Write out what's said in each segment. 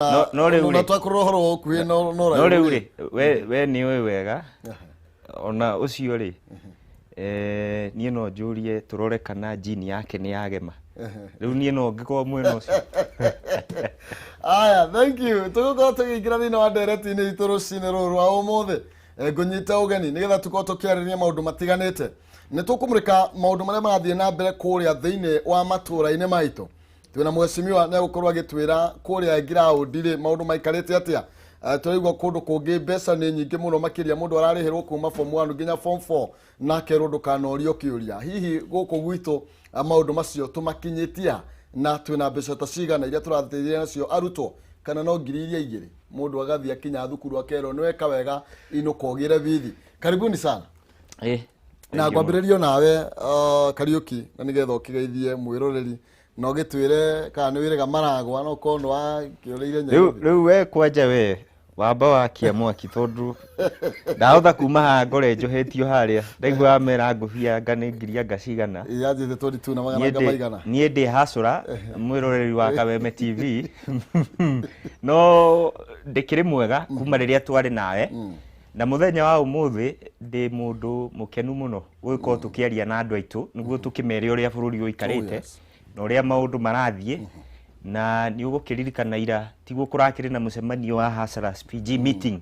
No rĩu na rĩ twakorwo ũhoro wa ũkuhĩ no no no rĩu rĩ, we nĩ ũĩ wega ona ũcio rĩ, niĩ no njũrie tũrore kana jini yake nĩ yagema. Rĩu niĩ no ngĩkorwo mwena ũcio. Aya, thank you. Tũgũkorwo tũkĩingĩra thĩinĩ wa ndereti-inĩ itũ rũcinĩ rũrũ rwa ũmũthĩ. Ngũnyita ũgeni nĩgetha tũkorwo tũkĩarĩrĩria maũndũ matiganĩte. Nĩ tũkũmũrĩka maũndũ marĩa marathiĩ na mbere kũrĩa thĩinĩ wa matũũra-inĩ maitũ. Twĩna mheshimiwa nĩ egũkorwo agĩtwĩra kũrĩa ground rĩ maũndũ maikarĩte atĩa. Tũraigua kũndũ kũngĩ mbeca nĩ nyingĩ mũno makĩria, mũndũ ararĩhĩrwo kuma form 1 nginya form 4 na akerwo ndũkanorio kĩũria. Hihi gũkũ gwitũ maũndũ macio tũmakinyĩtie na twĩna mbeca ta cigana iria tũrateithia nacio arutwo, kana no ngiri iria igĩrĩ mũndũ agathiĩ akinya thukuru akerwo nĩ weka wega, inũka ũgĩre bithi. Karibuni sana. Na ngwambĩrĩrio nawe, Kariũki, na nĩgetha ũkĩgeithie mwĩroreri na ũgĩtwĩre kana nĩ wĩrĩga maragwa no ũkorwo nĩ wakĩũrĩire Rĩu Nairobi. Rĩu we kwanja we wamba wakia mwaki, tondũ ndahota kuma haha ngore njohetio harĩa ndaigua wamera ngũbia anga nĩ ngiri anga cigana. Yanjĩte 22 na magana Niĩ anga maigana. Niĩ ndĩ hacũra mwĩroreri wa Kameme TV, no ndĩkĩrĩ mwega kuma rĩrĩa twarĩ nawe, na mũthenya wa ũmũthĩ ndĩ mũndũ mũkenu mũno gũgĩkorwo tũkĩaria na andũ aitũ nĩguo tũkĩmere ũrĩa bũrũri ũikarĩte na ũrĩa maũndũ marathiĩ. Na nĩ ũgũkĩririkana ira tiguo kũrakĩrĩ na mũcemanio wa Hustlers PG meeting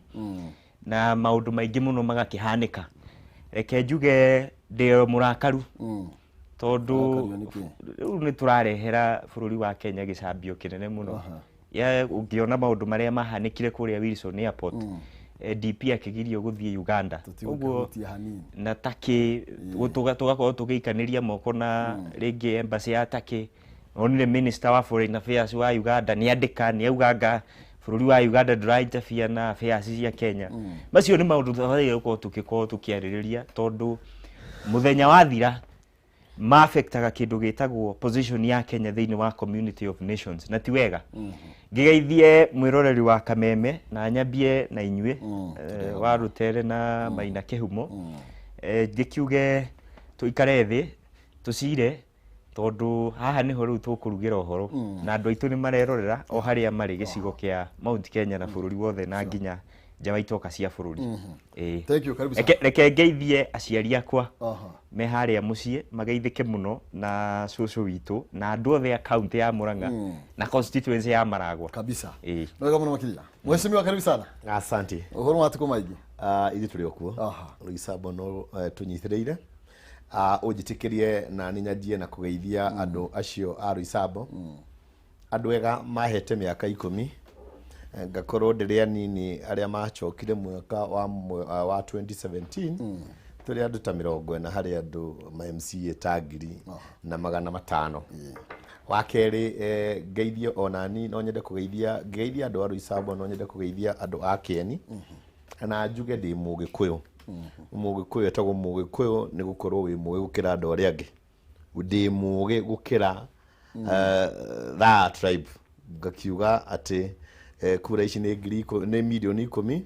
na maũndũ maingĩ mũno magakĩhanĩka. Reke njuge ndĩ mũrakaru tondũ Ũrakario nĩkĩ? Rĩu nĩ tũrarehera bũrũri wa Kenya gĩcambio kĩnene mũno. Ya ũngĩona maũndũ marĩa mahanĩkire kũrĩa Wilson Airport, DP akĩgirio gũthiĩ Uganda. Ũguo Tũtigũkĩhutia hanini. Na Turkey tũgakorwo tũgĩikanĩria moko na rĩngĩ embassy ya Turkey. Onire minister wa foreign affairs wa Uganda nĩ andĩka nĩ auganga bũrũri wa Uganda ndũra interfere na affairs cia Kenya. Macio nĩ maũndũ tũbataire gũkorwo tũgĩkorwo tũkĩarĩrĩria, tondũ mũthenya wathira ma-affectaga kĩndũ gĩtagwo position ya Kenya thĩinĩ wa Community of Nations, na ti wega. Ngĩgeithie mwĩroreri wa Kameme na nyambie na inyuĩ, wa Rũtere na Maina Kĩhumo. Ngĩkiuge tũikare thĩ tũcire, tondũ haha nĩho rĩu tũkũrugĩra ũhoro, na andũ aitũ nĩ marerorera o harĩa marĩ gĩcigo kĩa Mount Kenya na bũrũri wothe na nginya nja wa itoka cia bũrũri. Ĩĩ. Thank you, karibu sana. Reke ngeithie aciari akwa me harĩa mũciĩ, mageithĩke mũno na cũcũ witũ na andũ othe a kaunti ya Murang'a na constituency ya Maragwa. Kabisa. Ĩĩ. Nĩ wega mũno makĩria. Mheshimiwa, karibu sana. Asante. Ũhoro wa matukũ maingĩ? Ithuĩ tũrĩ o kuo. Rũicambo no tũnyitĩrĩire. Ũnjĩtĩkĩrie na nĩ nyanjie na kũgeithia andũ acio a Rũicambo, andũ ega mahete mĩaka 10, ngakorwo ndĩrĩ anini arĩa macokire mwaka wa 2017, tũrĩ andũ ta 40 harĩ andũ ma MCA ta 1500. Wa kerĩ, ngeithie onani, no nyende kũgeithia, ngĩgeithia andũ a Rũicambo, no nyende kũgeithia andũ a Kĩeni na njuge ndĩ Mũgĩkũyũ. Mũgĩkũyũ etagwo Mũgĩkũyũ nĩ gũkorwo wĩ mũgĩ gũkĩra andũ arĩa angĩ. Ndĩ mũgĩ gũkĩra that tribe. Ngakiuga atĩ kura ici nĩ nĩ mirioni 10,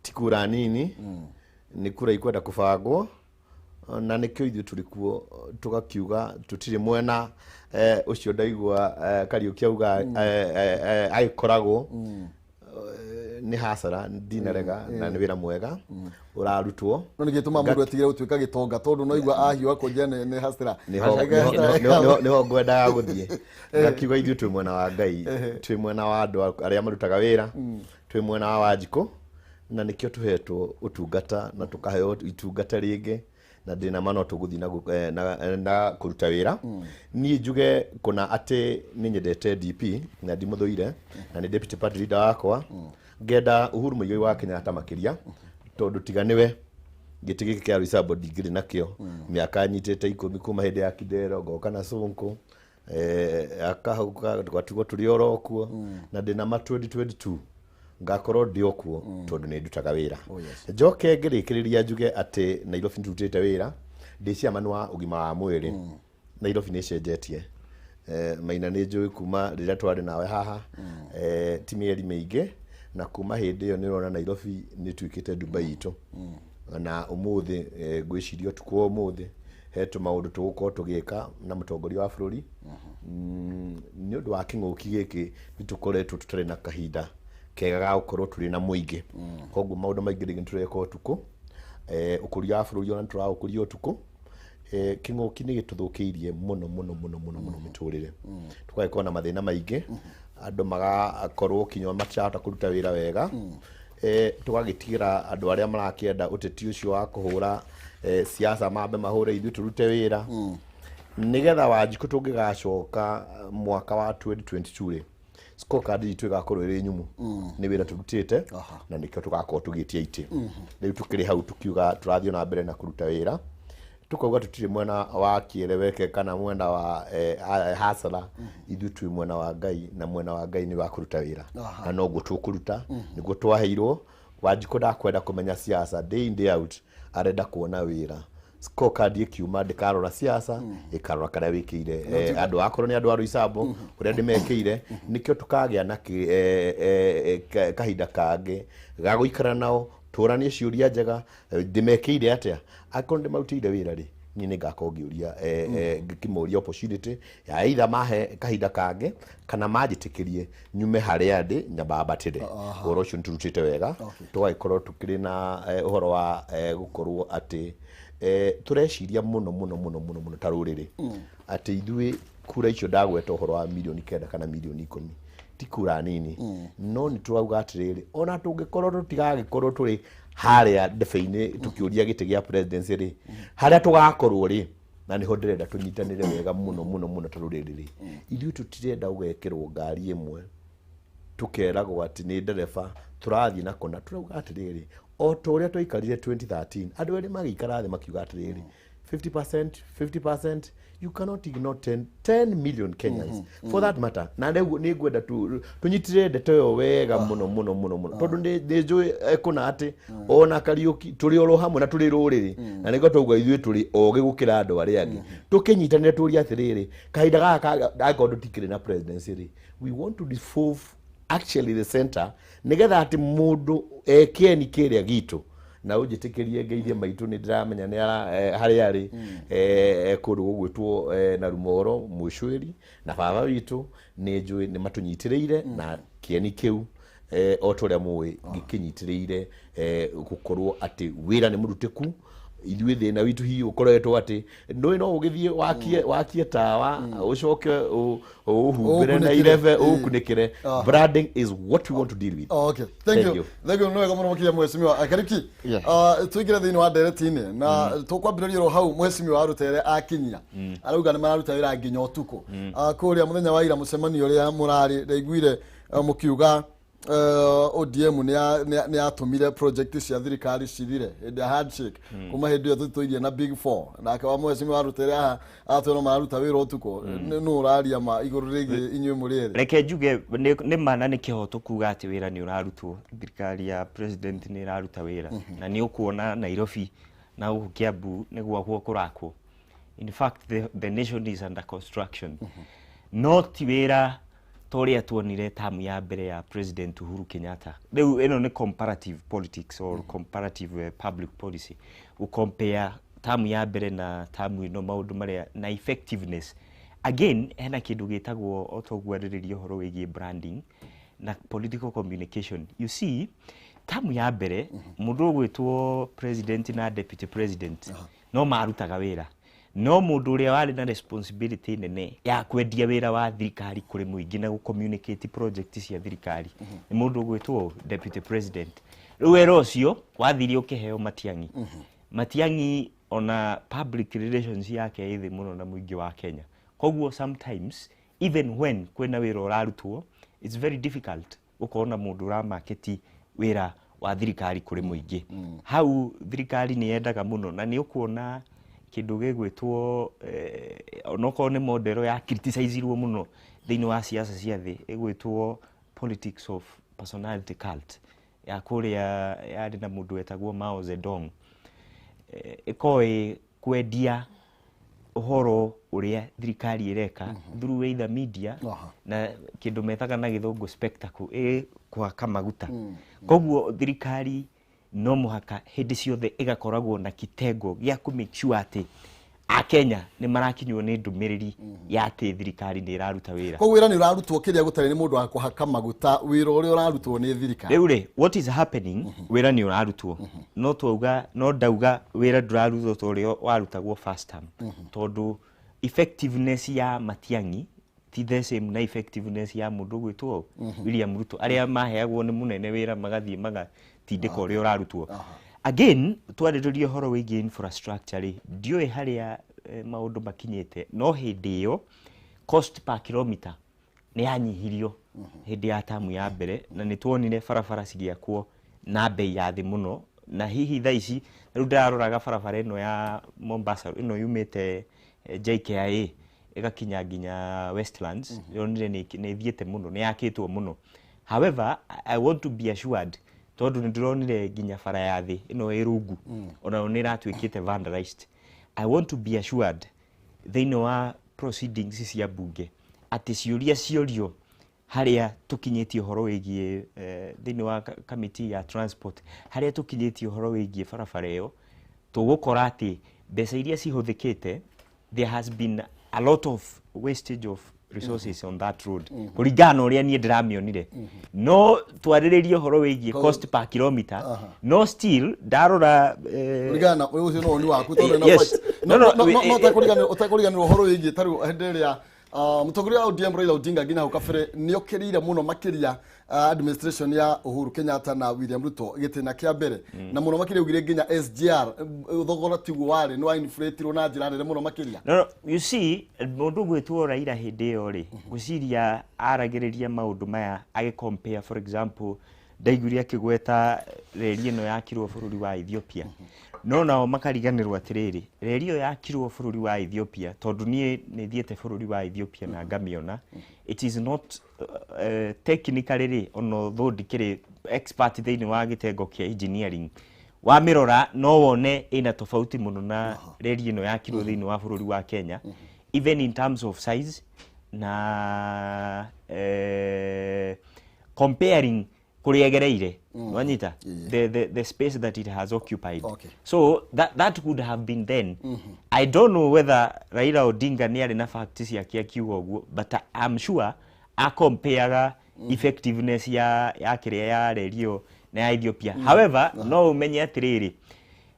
ti kura nini, nĩ kura ikwenda kũbangwo, na nĩkĩo ithuĩ tũrĩ kuo tũgakiuga tũtirĩ mwena ũcio. Ndaigua Kariũki auga agĩkoragwo nĩ hasara, ndinarega, na nĩ wĩra mwega ũrarutwo. No nĩ gĩtũma mũndũ etigĩre gũtuĩka gĩtonga, tondũ no igua ahiũha kũnjia nĩ hasira. Nĩho ngwendaga gũthiĩ. Ngakiuga ithuĩ twĩ mwena wa Ngai, twĩ mwena wa andũ arĩa marutaga wĩra, twĩ mwena wa Wanjikũ, na nĩkĩo tũhetwo ũtungata na tũkaheo itungata rĩngĩ, na ndĩna ma no tũgũthiĩ na kũruta wĩra. Niĩ njuge kũna atĩ nĩ nyendete DP na ndimũthũire, na nĩ deputy party leader wakwa. Ngenda Uhuru Muigai wa Kenyatta makĩria, tondũ tiga nĩwe gĩtĩ gĩkĩ kĩa Roysambu ndingĩrĩ nakĩo. Mĩaka nyitĩte 10 kuma hĩndĩ ya Kidero, ngoka na Sonko, akahauka tũgatigwo tũrĩ oro kuo, na ndĩna ma 2022 ngakorwo ndĩ o kuo tondũ nĩ ndutaga wĩra. Njoke ngĩrĩkĩrĩria njuge atĩ Nairobi nĩtũrutĩte wĩra. Ndĩ chairman wa ũgima wa mwĩrĩ. Nairobi nĩ ĩcenjetie. Maina, nĩ njũĩ kuma rĩrĩa twarĩ nawe haha, ti mĩeri mĩingĩ, na kuma hĩndĩ ĩyo nĩ ũrona Nairobi nĩ ĩtuĩkĩte Dubai itũ. Na ũmũthĩ, ngwĩciria ũtukũ wa ũmũthĩ he He tũmaũndũ tũgũkorwo tũgĩka na mũtongoria wa bũrũri. Nĩ ũndũ wa kĩng'ũki gĩkĩ, nĩ tũkoretwo tũtarĩ na kahinda kega ga gũkorwo tũrĩ na mũingĩ, koguo maũndũ maingĩ rĩngĩ nĩ tũreka ũtukũ. Ũkũria wa bũrũri ona nĩ tũraũkũria ũtukũ. Kĩng'ũki nĩ gĩtũthũkĩirie mũno mũno mũno mũno mũno mĩtũrĩre, tũgagĩkorwo na mathĩna maingĩ, andũ magakorwo kinya matirahota kũruta wĩra wega. Tũgagĩtigĩra andũ arĩa marakĩenda ũteti ũcio wa kũhũra siasa mambe mahũre, ithuĩ tũrute wĩra nĩgetha Wanjikũ tũngĩgacoka mwaka wa 2022 rĩ, scorecard itũ ĩgakorwo ĩrĩ nyumu nĩ wĩra tũrutĩte, na nĩkĩo tũgakorwo tũgĩtia itĩ. Rĩu tũkĩrĩ hau tukiuga tũrathiĩ na mbere na kũruta wĩra, tukauga tũtirĩ mwena wa kĩeleweke kana mwena wa hasara. Ithuĩ twĩ mwena wa Ngai, na mwena wa Ngai nĩ wa kũruta wĩra, na noguo tũkũruta nĩguo twaheirwo. Wanjikũ ndakwenda kũmenya siasa day in, day out, arenda kuona wĩra. Scorecard ĩkiuma ndĩkarora siasa, ĩkarora karĩa wĩkĩire andũ, akorwo nĩ andũ a Roysambu, ũrĩa ndĩmekĩire. Nĩkĩo tũkagĩa na kahinda kangĩ ga gũikara nao, tũranie ciũria njega, ndĩmekĩire atĩa. Angĩkorwo ndĩmarutĩire wĩra rĩ, niĩ nĩ ngakorwo ngĩũria ngĩkĩmoria opportunity ya either mahe kahinda kangĩ kana manjĩtĩkĩrie nyume harĩa ndĩ nyambambatĩre. Ũhoro ũcio nĩ tũrutĩte wega, tũgagĩkorwo tũkĩrĩ na ũhoro wa gũkorwo atĩ tũreciria mũno mũno mũno mũno mũno ta rũrĩrĩ atĩ ithuĩ kura icio ndagweta ũhoro wa 9 milioni kana 10 milioni ti kura nini, no nĩ tũrauga atĩrĩrĩ, ona tũngĩkorwo tũtigagĩkorwo tũrĩ harĩa ndebe-inĩ tũkĩũria gĩtĩ gĩa presidency rĩ, harĩa tũgakorwo rĩ, na nĩho ndĩrenda tũnyitanĩre wega mũno mũno mũno ta rũrĩrĩ rĩ, ithuĩ tũtirenda gũgekĩrwo ngari ĩmwe tukeragwo atĩ nĩ ndereba tũrathiĩ na kũna. Tũrauga atĩrĩrĩ, o ta ũrĩa twaikarire 2013, andũ erĩ magĩikara thĩ makiuga atĩrĩrĩ, 50%, 50%, you cannot ignore 10 million Kenyans for that matter. Na rĩu nĩ ngwenda tũnyitĩrĩre ndeto ĩyo wega mũno mũno mũno mũno, tondũ nĩ njũĩ kũna atĩ ona Kariũki tũrĩ oro hamwe na tũrĩ rũrĩrĩ, na nĩguo twauga ithuĩ tũrĩ ogĩ gũkĩra andũ arĩa angĩ. Tũkĩnyitanĩre tũrie atĩrĩrĩ, kahinda gaka angĩkorwo tũtikĩrĩ na presidency rĩ, we want to devolve actually the center, nĩgetha atĩ mũndũ ekĩeni kĩrĩa gitũ. Na ũnjĩtĩkĩrie ngeithie maitũ, nĩ ndĩramenya nĩ harĩa arĩ kũndũ gũgwĩtwo na Rumoro Mwĩcwĩri na baba witũ, nĩ njũĩ nĩ matũnyitĩrĩire na kĩeni kĩu o ta ũrĩa mũĩ gĩkĩnyitĩrĩire gũkorwo atĩ wĩra nĩ mũrutĩku. Ithuĩ thĩna witũ hihi ũkoretwo atĩ ndũĩ no ũgĩthiĩ wakie tawa, ũcoke ũhumbĩre na Ũũkunĩkĩre. irebe, ũkunĩkĩre. Branding is what we want to deal with. Oh, okay. Thank Thank you. you. Thank you. Nĩ wega mũno makĩria, mheshimiwa Kariuki. Tũingĩre thĩinĩ wa ndereti-inĩ na tũkwambĩrĩria oro hau mheshimiwa Rutere akinyia. Arauga nĩ mararuta wĩra nginya ũtukũ. Kũrĩa mũthenya wa ira mũcemanio ũrĩa mũrarĩ, ndaiguire mũkiuga ODM nĩ yatũmire project cia thirikari cithire hĩndĩ ya handshake, kuma hĩndĩ ĩyo tũtũirie na Big Four. Nake wa mheshimiwa Rutere haha atwĩra mararuta wĩra ũtukũ. Nũ ũraria ma igũrũ rĩgiĩ inyuĩ mũrĩ erĩ? Reke njuge nĩ ma na nĩ kĩhoto kuga atĩ wĩra nĩ ũrarutwo. Thirikari ya president nĩ ĩraruta wĩra, na nĩ ũkuona Nairobi na gũkũ Kiambu nĩ gwakwo kũrakwo. In fact, the nation is under construction, no ti wĩra ta ũrĩa tuonire tamu ya mbere ya President Uhuru Kenyatta. Rĩu ĩno nĩ comparative politics or comparative public policy, gũcompare tamu ya mbere na tamu ĩno, maũndũ marĩa na effectiveness. Again, hena kĩndũ gĩtagwo, o toguo arĩrĩria ũhoro wĩgiĩ branding na political communication. You see, tamu ya mbere mũndũ ũgwĩtwo president na deputy president no marutaga wĩra, no mũndũ ũrĩa warĩ na responsibility nene ya kwendia wĩra wa thirikari kũrĩ mũingĩ na gũ-communicate project cia thirikari nĩ mũndũ ũgwĩtwo deputy president. Rĩu wĩra ũcio wathire ũkĩheo Matiang'i. Matiang'i ona public relations yake ĩ thĩ mũno na mũingĩ wa Kenya, koguo sometimes even when kwĩna wĩra ũrarutwo, it's very difficult gũkorwo na mũndũ ũramaketi wĩra wa thirikari kũrĩ mũingĩ. Hau thirikari nĩ yendaga mũno, na nĩ ũkuona kĩndũ gĩgwĩtwo onokorwo nĩ model ya criticizirwo mũno thĩinĩ wa siasa cia thĩ, ĩgwĩtwo politics of personality cult ya kũrĩa yarĩ na mũndũ wetagwo Mao Zedong. Ĩkoragwo ĩ kwendia ũhoro ũrĩa thirikari ĩreka through either media na kĩndũ metaga na gĩthũngũ spectacle, ĩ kũhaka maguta. Koguo thirikari no mũhaka hĩndĩ ciothe ĩgakoragwo na kitengo gĩa kũ make sure atĩ Akenya nĩ marakinywo nĩ ndũmĩrĩri ya atĩ thirikari nĩ ĩraruta wĩra. Koguo wĩra nĩ ũrarutwo, kĩrĩa gũtarĩ nĩ mũndũ wa kũhaka maguta wĩra ũrĩa ũrarutwo nĩ thirikari. Rĩu rĩ, what is happening, wĩra nĩ ũrarutwo, no twauga, no ndauga wĩra ndũrarutwo ta ũrĩa warutagwo first term, tondũ effectiveness ya Matiang'i ti the same na effectiveness ya mũndũ ũgwĩtwo William Ruto, arĩa maheagwo nĩ mũnene wĩra magathiĩ magatindĩka ũrĩa ũrarutwo. Again, twarĩrĩria ũhoro wĩgiĩ infrastructure rĩ, ndiũĩ harĩa maũndũ makinyĩte, no hĩndĩ ĩyo cost per kilometer nĩ yanyihirio hĩndĩ ya tamu ya mbere, na nĩ tuonire barabara cigĩakwo na bei ya thĩ mũno. Na hihi thaa ici rĩu ndĩraroraga barabara ĩno ya Mombasa ĩno yumĩte JKIA ĩgakinya nginya Westlands, ndĩronire nĩ ĩthiĩte mũno, nĩ yakĩtwo mũno. However, I want to be assured, tondũ nĩ ndĩronire nginya bara ya thĩ ĩno ĩ rungu onayo nĩ ĩratuĩkĩte vandalized. I want to be assured thĩinĩ wa proceedings cia bunge atĩ ciũria ciorio harĩa tũkinyĩtie ũhoro wĩgiĩ thĩinĩ wa committee ya transport, harĩa tũkinyĩtie ũhoro wĩgiĩ barabara ĩyo, tũgũkora atĩ mbeca iria cihũthĩkĩte, there has been a lot of wastage of resources on that road, kũringana na ũrĩa niĩ ndĩramĩonire. No twarĩrĩrie ũhoro wĩgiĩ cost per kilometer, no still ndarora Kũringana na ũcio no woni waku, tondũ na Yes. No, No, no, no, no, ũtekũriganĩrwo ũhoro wĩgiĩ tarĩu hĩndĩ ĩrĩa mũtongoria wa ODM Raila Odinga nginya hau kabere nĩ okĩrĩire mũno makĩria administration ya Uhuru Kenyatta na William Ruto gĩtĩna kĩa mbere, na mũno makĩria augire nginya SGR thogora tiguo warĩ, nĩ wa inflatirwo na njĩra nene mũno makĩria. No, no, you see, mũndũ ũgwĩtwo Raila hĩndĩ ĩyo rĩ, ngwĩciria aragĩrĩria maũndũ maya agĩ compare, for example, ndaiguire akĩgweta reri ĩno yakirwo bũrũri wa Ethiopia, no nao makariganĩrwo atĩrĩrĩ, reri ĩyo yakirwo bũrũri wa Ethiopia, tondũ niĩ nĩ thiĩte bũrũri wa Ethiopia na ngamĩona, it is not technically rĩ, ona though ndikĩrĩ expert thĩinĩ wa gĩtengo kĩa engineering, wamĩrora no wone ĩna tofauti mũno na reri ĩno yakirwo thĩinĩ wa bũrũri wa Kenya, even in terms of size na comparing kũrĩa ĩgereire, wanyita, the space that it has occupied. So that would have been then. I don't know whether Raila Odinga nĩ arĩ na facts ciake akiuga ũguo, but I'm sure akompeaga effectiveness ya kĩrĩa ya reri ĩyo na ya Ethiopia. However, no ũmenye atĩrĩrĩ,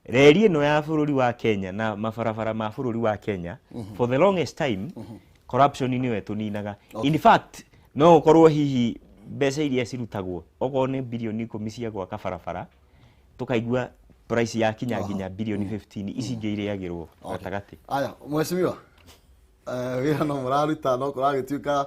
reri ĩno ya bũrũri wa Kenya na mabarabara ma bũrũri wa Kenya, for the longest time corruption nĩyo ĩtũninaga. In fact, no ũkorwo hihi mbeca iria cirutagwo, okorwo nĩ birioni 10 cia gwaka barabara, tũkaigua price ya kinya nginya birioni 15, ici ingĩ irĩagĩrwo gatagatĩ. Aya, mheshimiwa, wĩra no mũraruta, no kũragĩtuĩka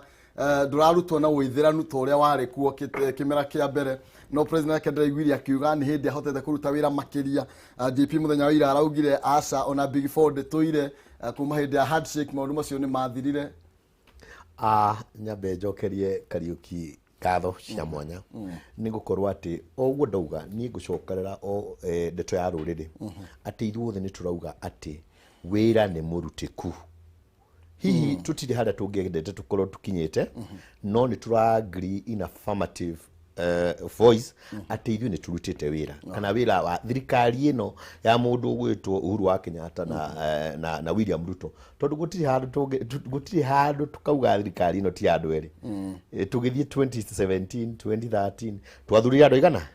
ndũrarutwo na ũithĩranu ta ũrĩa warĩ kuo kĩmera kĩa mbere, no president ake ndĩraiguire akiuga nĩ hĩndĩ ahotete kũruta wĩra makĩria. DP mũthenya wa ira araugire aca, ona Big Four ndĩtũire, kuma hĩndĩ ya handshake maũndũ macio nĩ mathirire. Nyambe njokerie Kariuki ngatho cia mwanya nĩ gũkorwo atĩ o ũguo ndauga niĩ ngũcokerera o ndeto ya rũrĩrĩ atĩ ithuothe nĩ tũrauga atĩ wĩra nĩ mũrutĩku. Hihi tũtirĩ harĩa tũngĩendete tũkorwo tũkinyĩte, no nĩ tũra agree in affirmative voice atĩ ithuĩ nĩ tũrutĩte wĩra, kana wĩra wa thirikari ĩno ya mũndũ ũgwĩtwo Uhuru wa Kenyatta na William Ruto, tondũ gũtirĩ handũ tukauga thirikari ĩno ti ya andũ erĩ. Tũgĩthiĩ 2017, 2013 twathurire andũ aigana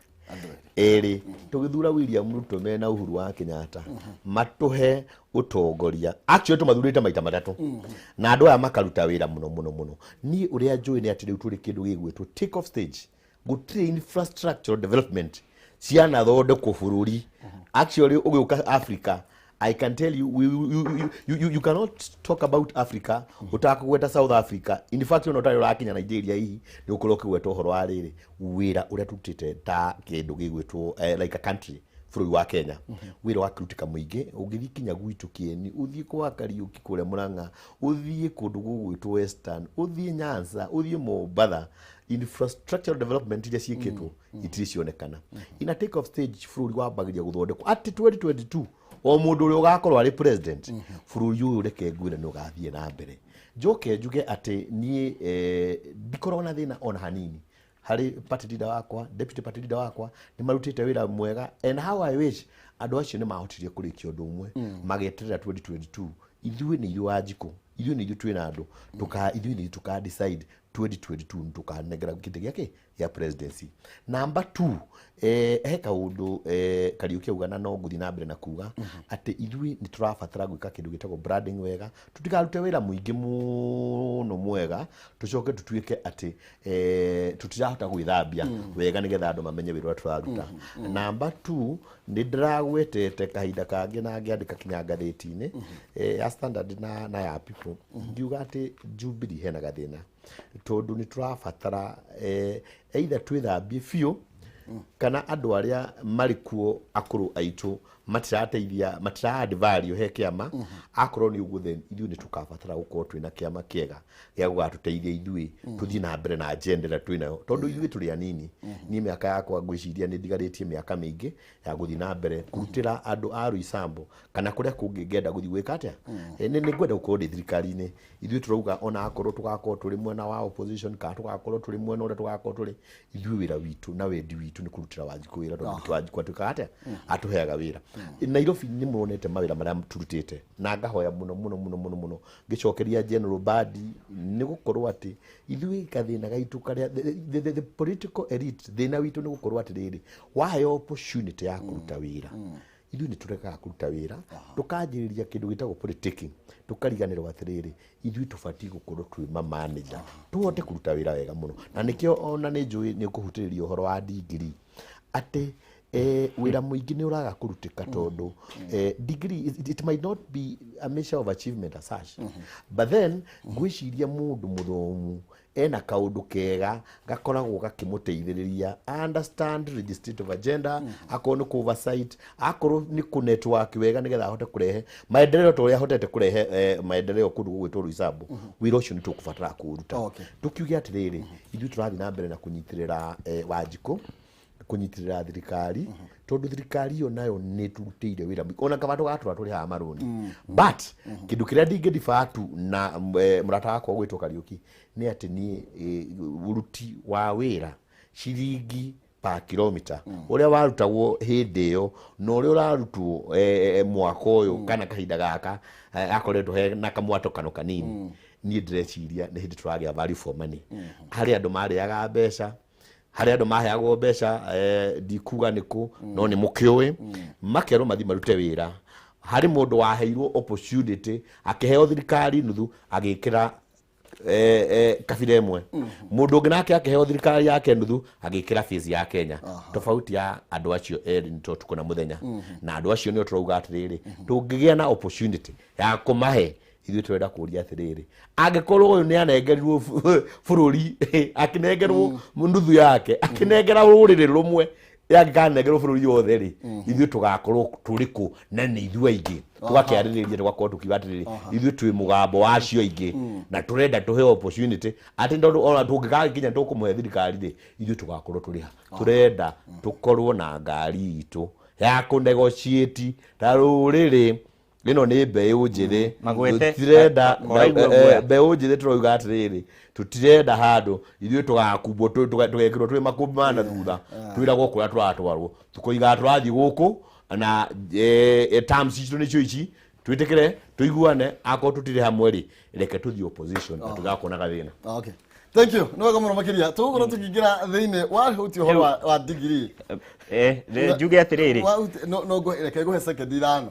erĩ, tũgĩthura William Ruto mena Uhuru wa Kenyatta matũhe ũtongoria. Actually tũmathurĩte maita matatũ na andũ aya makaruta wĩra mũno mũno mũno. Niĩ ũrĩa njũĩ nĩ atĩ rĩu tũrĩ kĩndũ gĩgwĩtwo take off stage. Gũtirĩ infrastructural development cianathondekwo bũrũri. Actually ũgĩũka Africa, I can tell you, you cannot talk about Africa ũtakũgweta South Africa. In fact, ona ũtarĩ ũrakinya Nigeria, hihi nĩ ũkorwo ũkĩgweta ũhoro wa rĩrĩ wĩra ũrĩa tũrutĩte ta kĩndũ gĩgwĩtwo like a country, bũrũri wa Kenya. Wĩra wakĩrutĩka mũingĩ. Ũngĩthiĩ kinya gwitũ Kĩeni, ũthiĩ kwa Kariũki kũrĩa Mũrang'a, ũthiĩ kũndũ gũgwĩtwo Western, ũthiĩ Nyanza, ũthiĩ Mombatha, infrastructural development iria ciĩkĩtwo itirĩ cionekana. In a take off stage, bũrũri wambagĩria gũthondekwo atĩ 2022 o mũndũ ũrĩa ũgakorwo arĩ president bũrũri ũyũ, reke ngwĩre nĩ ũgathiĩ na mbere. Njoke njuge atĩ niĩ ndikoragwo na thĩna ona hanini harĩ party leader wakwa, deputy party leader wakwa, nĩ marutĩte wĩra mwega, and how I wish andũ acio nĩ mahotirie kũrĩkia ũndũ ũmwe mageterera 2022. Ithuĩ nĩ ithuĩ Wanjikũ, ithuĩ nĩ ithuĩ twĩna andũ, ithuĩ nĩ ithuĩ tũka decide 2022 nĩ tũkanengera gĩtĩ gĩake gĩa presidency. Number 2, he kaũndũ Kariũki auga, na no ngũthiĩ na mbere na kuga atĩ ithuĩ nĩ tũrabatara gwĩka kĩndũ gĩtagwo branding wega. Tũtikarute wĩra mũingĩ mũno mwega, tũcoke tũtuĩke atĩ tũtirahota gwĩthambia wega nĩgetha andũ mamenye wĩra ũrĩa tũraruta. Number 2, nĩ ndĩragwetete kahinda kangĩ na ngĩandĩka kinya ngathĩti-inĩ ya Standard na ya People, ngiuga atĩ Jubilee hena gathĩna, tondũ nĩ tũrabatara either twĩthambie biũ kana andũ arĩa marĩ kuo akũrũ aitũ matirateithia, matira add value he kĩama. Akorwo nĩ ũguo, then ithuĩ nĩ tũkabatara gũkorwo twĩna kĩama kĩega gĩa gũgatũteithia ithuĩ tũthiĩ na mbere na agenda ĩrĩa twĩnayo, tondũ ithuĩ tũrĩ anini. Niĩ mĩaka yakwa ngwĩciria nĩ ndigarĩtie mĩaka mĩingĩ ya gũthiĩ na mbere kũrutĩra andũ a Roysambu kana kũrĩa kũngĩ ngenda gũthiĩ gwĩka atĩa. Nĩ ngwenda gũkorwo ndĩ thirikari-inĩ. Ithuĩ tũrauga ona akorwo tũgakorwo tũrĩ mwena wa opposition kana tũgakorwo tũrĩ mwena ũrĩa tũgakorwo tũrĩ, ithuĩ wĩra witũ na wendi witũ nĩ kũrutĩra Wanjikũ wĩra, tondũ nĩkĩo Wanjikũ atuĩkaga atĩa atũheaga wĩra. Nairobi nĩ muonete mawĩra marĩa turutĩte, na ngahoya mũno mũno mũno mũno mũno ngĩcokeria General Badi nĩ gũkorwo atĩ ithuĩ gathĩna gaitũ karĩa the political elite, thĩna witũ nĩ gũkorwo atĩrĩrĩ, waheo opportunity ya kũruta wĩra, ithuĩ nĩ tũregaga kũruta wĩra, tũkanjĩrĩria kĩndũ gĩtagwo politicking, tũkariganĩrwo atĩrĩrĩ, ithuĩ tũbatiĩ gũkorwo twĩ ma manager, tũhote kũruta wĩra wega mũno. Na nĩkĩo ona nĩ njũĩ nĩ ũkũhutĩrĩria ũhoro wa degree, atĩ wĩra mũingĩ nĩ ũraga kũrutĩka tondũ degree, it might not be a measure of achievement as such, but then ngwĩciria mũndũ mũthomu ena kaũndũ kega gakoragwo gakĩmũteithĩrĩria understand legislative agenda, akorwo nĩ kũ oversight, akorwo nĩ kũ network wega, nĩgetha ahote kũrehe maendeleo ta ũrĩa ahotete kũrehe maendeleo kũndũ gũgwĩtwo Roysambu. Wĩra ũcio nĩ tũkũbatara kũũruta. Tũkiuge atĩrĩrĩ, ithuĩ tũrathiĩ na mbere na kũnyitĩrĩra Wanjikũ, kũnyitĩrĩra thirikari, tondũ thirikari ĩyo nayo nĩ tũrutĩire wĩra mũingĩ, ona kaba tũgatũra tũrĩhaga marũni. But kĩndũ kĩrĩa ndingĩdiffer na mũrata wakwa gwĩtwo Kariũki nĩ atĩ niĩ ũruti wa wĩra ciringi per kilomita ũrĩa warutagwo hĩndĩ ĩyo na ũrĩa ũrarutwo mwaka ũyũ kana kahinda gaka akoretwo he na kamwatũkano kanini, niĩ ndĩreciria nĩ hĩndĩ tũragĩa value for money. Harĩ andũ marĩaga mbeca, harĩ andũ maheagwo mbeca, ndikuga nĩkũ, no nĩ mũkĩũĩ, makerwo mathiĩ marute wĩra. Harĩ mũndũ waheirwo opportunity, akĩheo thirikari nuthu, agĩkĩra kabira ĩmwe. Mũndũ ũngĩ nake akĩheo thirikari yake nuthu, agĩkĩra face ya Kenya. Tofauti ya andũ acio erĩ nĩ ũtukũ na mũthenya. Na andũ acio nĩo tũrauga atĩrĩrĩ, tũngĩgĩa na opportunity ya kũmahe, ithuĩ tũrenda kũria atĩrĩrĩ, angĩkorwo ũyũ nĩ anengerirwo bũrũri, akĩnengerwo nuthu yake, akĩnengera rũrĩrĩ rũmwe, yangĩkanengerwo bũrũri wothe rĩ, ithuĩ tũgakorwo tũrĩ kũ? Na nĩ ithuĩ aingĩ tũgakĩarĩrĩria, tũgakorwo tũkiuga atĩrĩrĩ, ithuĩ twĩ mũgambo wa acio aingĩ na tũrenda tũheo opportunity, atĩ tondũ ona tũngĩgakinya tũkũmũhe thirikari rĩ, ithuĩ tũgakorwo tũrĩ ha? Tũrenda tũkorwo na ngari itũ ya kũnegotiate ta rũrĩrĩ. Ĩno nĩ mbeũ njĩthĩ. Magwete, tũtirenda koraigua guoya. Mbeũ njĩthĩ tũrauga atĩrĩrĩ, tũtirenda handũ ithuĩ tũgakumbwo, tũgekĩrwo twĩ makũmbĩ ma na thutha, twĩragwo kũrĩa tũratwarwo, tũkoigaga tũrathiĩ gũkũ na terms citũ nĩcio ici, twĩtĩkĩre tũiguane. Akorwo tũtirĩ hamwe rĩ, reke tũthiĩ opposition na tũgakorwo na gathĩna. Okay. Thank you. Nĩ wega mũno makĩria. Tũgũkorwo tũkĩingĩra thĩinĩ wahutia ũhoro wa degree. Njuge atĩrĩrĩ. No reke ngũhe second 5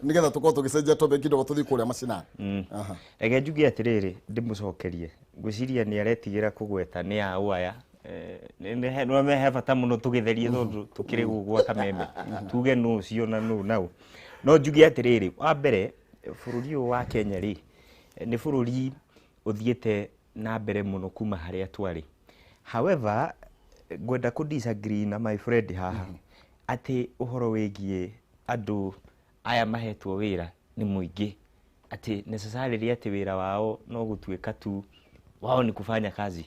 nĩgetha tũkorwo tũgĩcenjia topic kidogo tũthiĩ kũrĩa macinani. Aha. Reke njuge atĩrĩrĩ, ndĩmũcokerie. Ngwĩciria nĩ aretigĩra kũgweta nĩ aũ aya. Nĩ he bata mũno tũgĩtherie, tondũ tũkĩrĩ gũkũ gwa kameme, tuge nũ ũcio na nũ nau. No njuge atĩrĩrĩ, wa mbere, bũrũri ũyũ wa Kenya rĩ, nĩ bũrũri ũthiĩte na mbere mũno kuma harĩa twarĩ. However, ngwenda kũ disagree na my friend haha atĩ ũhoro wĩgiĩ andũ aya mahetwo wĩra nĩ mũingĩ, atĩ necessarily atĩ wĩra wao no gũtuĩka tu wao ni kufanya kazi.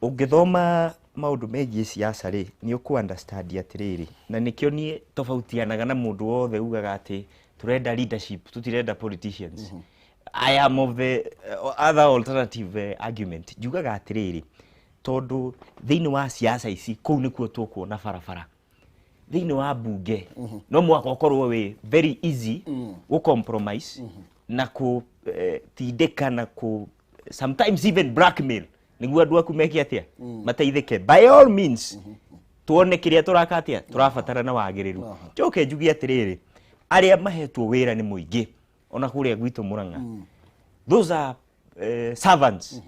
Ũngĩthoma maũndũ megiĩ siasa rĩ, nĩ ũkũ understand atĩrĩrĩ, na nĩkĩo niĩ tofautianaga na mũndũ wothe ugaga atĩ tũrenda leadership, tũtirenda politicians. I am of the other alternative argument. Njugaga atĩrĩrĩ, tondũ thĩinĩ wa siasa ici, kũu nĩkuo tũkuona barabara thĩinĩ wa bunge, no mũhaka ũkorwo wĩ very easy gũ compromise. Na kũ tindĩka na kũ sometimes even blackmail nĩguo andũ aku meke atĩa, mateithĩke. By all means, tuone kĩrĩa tũraka atĩa, tũrabatara na wagĩrĩru. Njoke njuge atĩrĩrĩ, arĩa mahetwo wĩra nĩ mũingĩ ona kũrĩa gwitũ Mũrang'a, those are servants.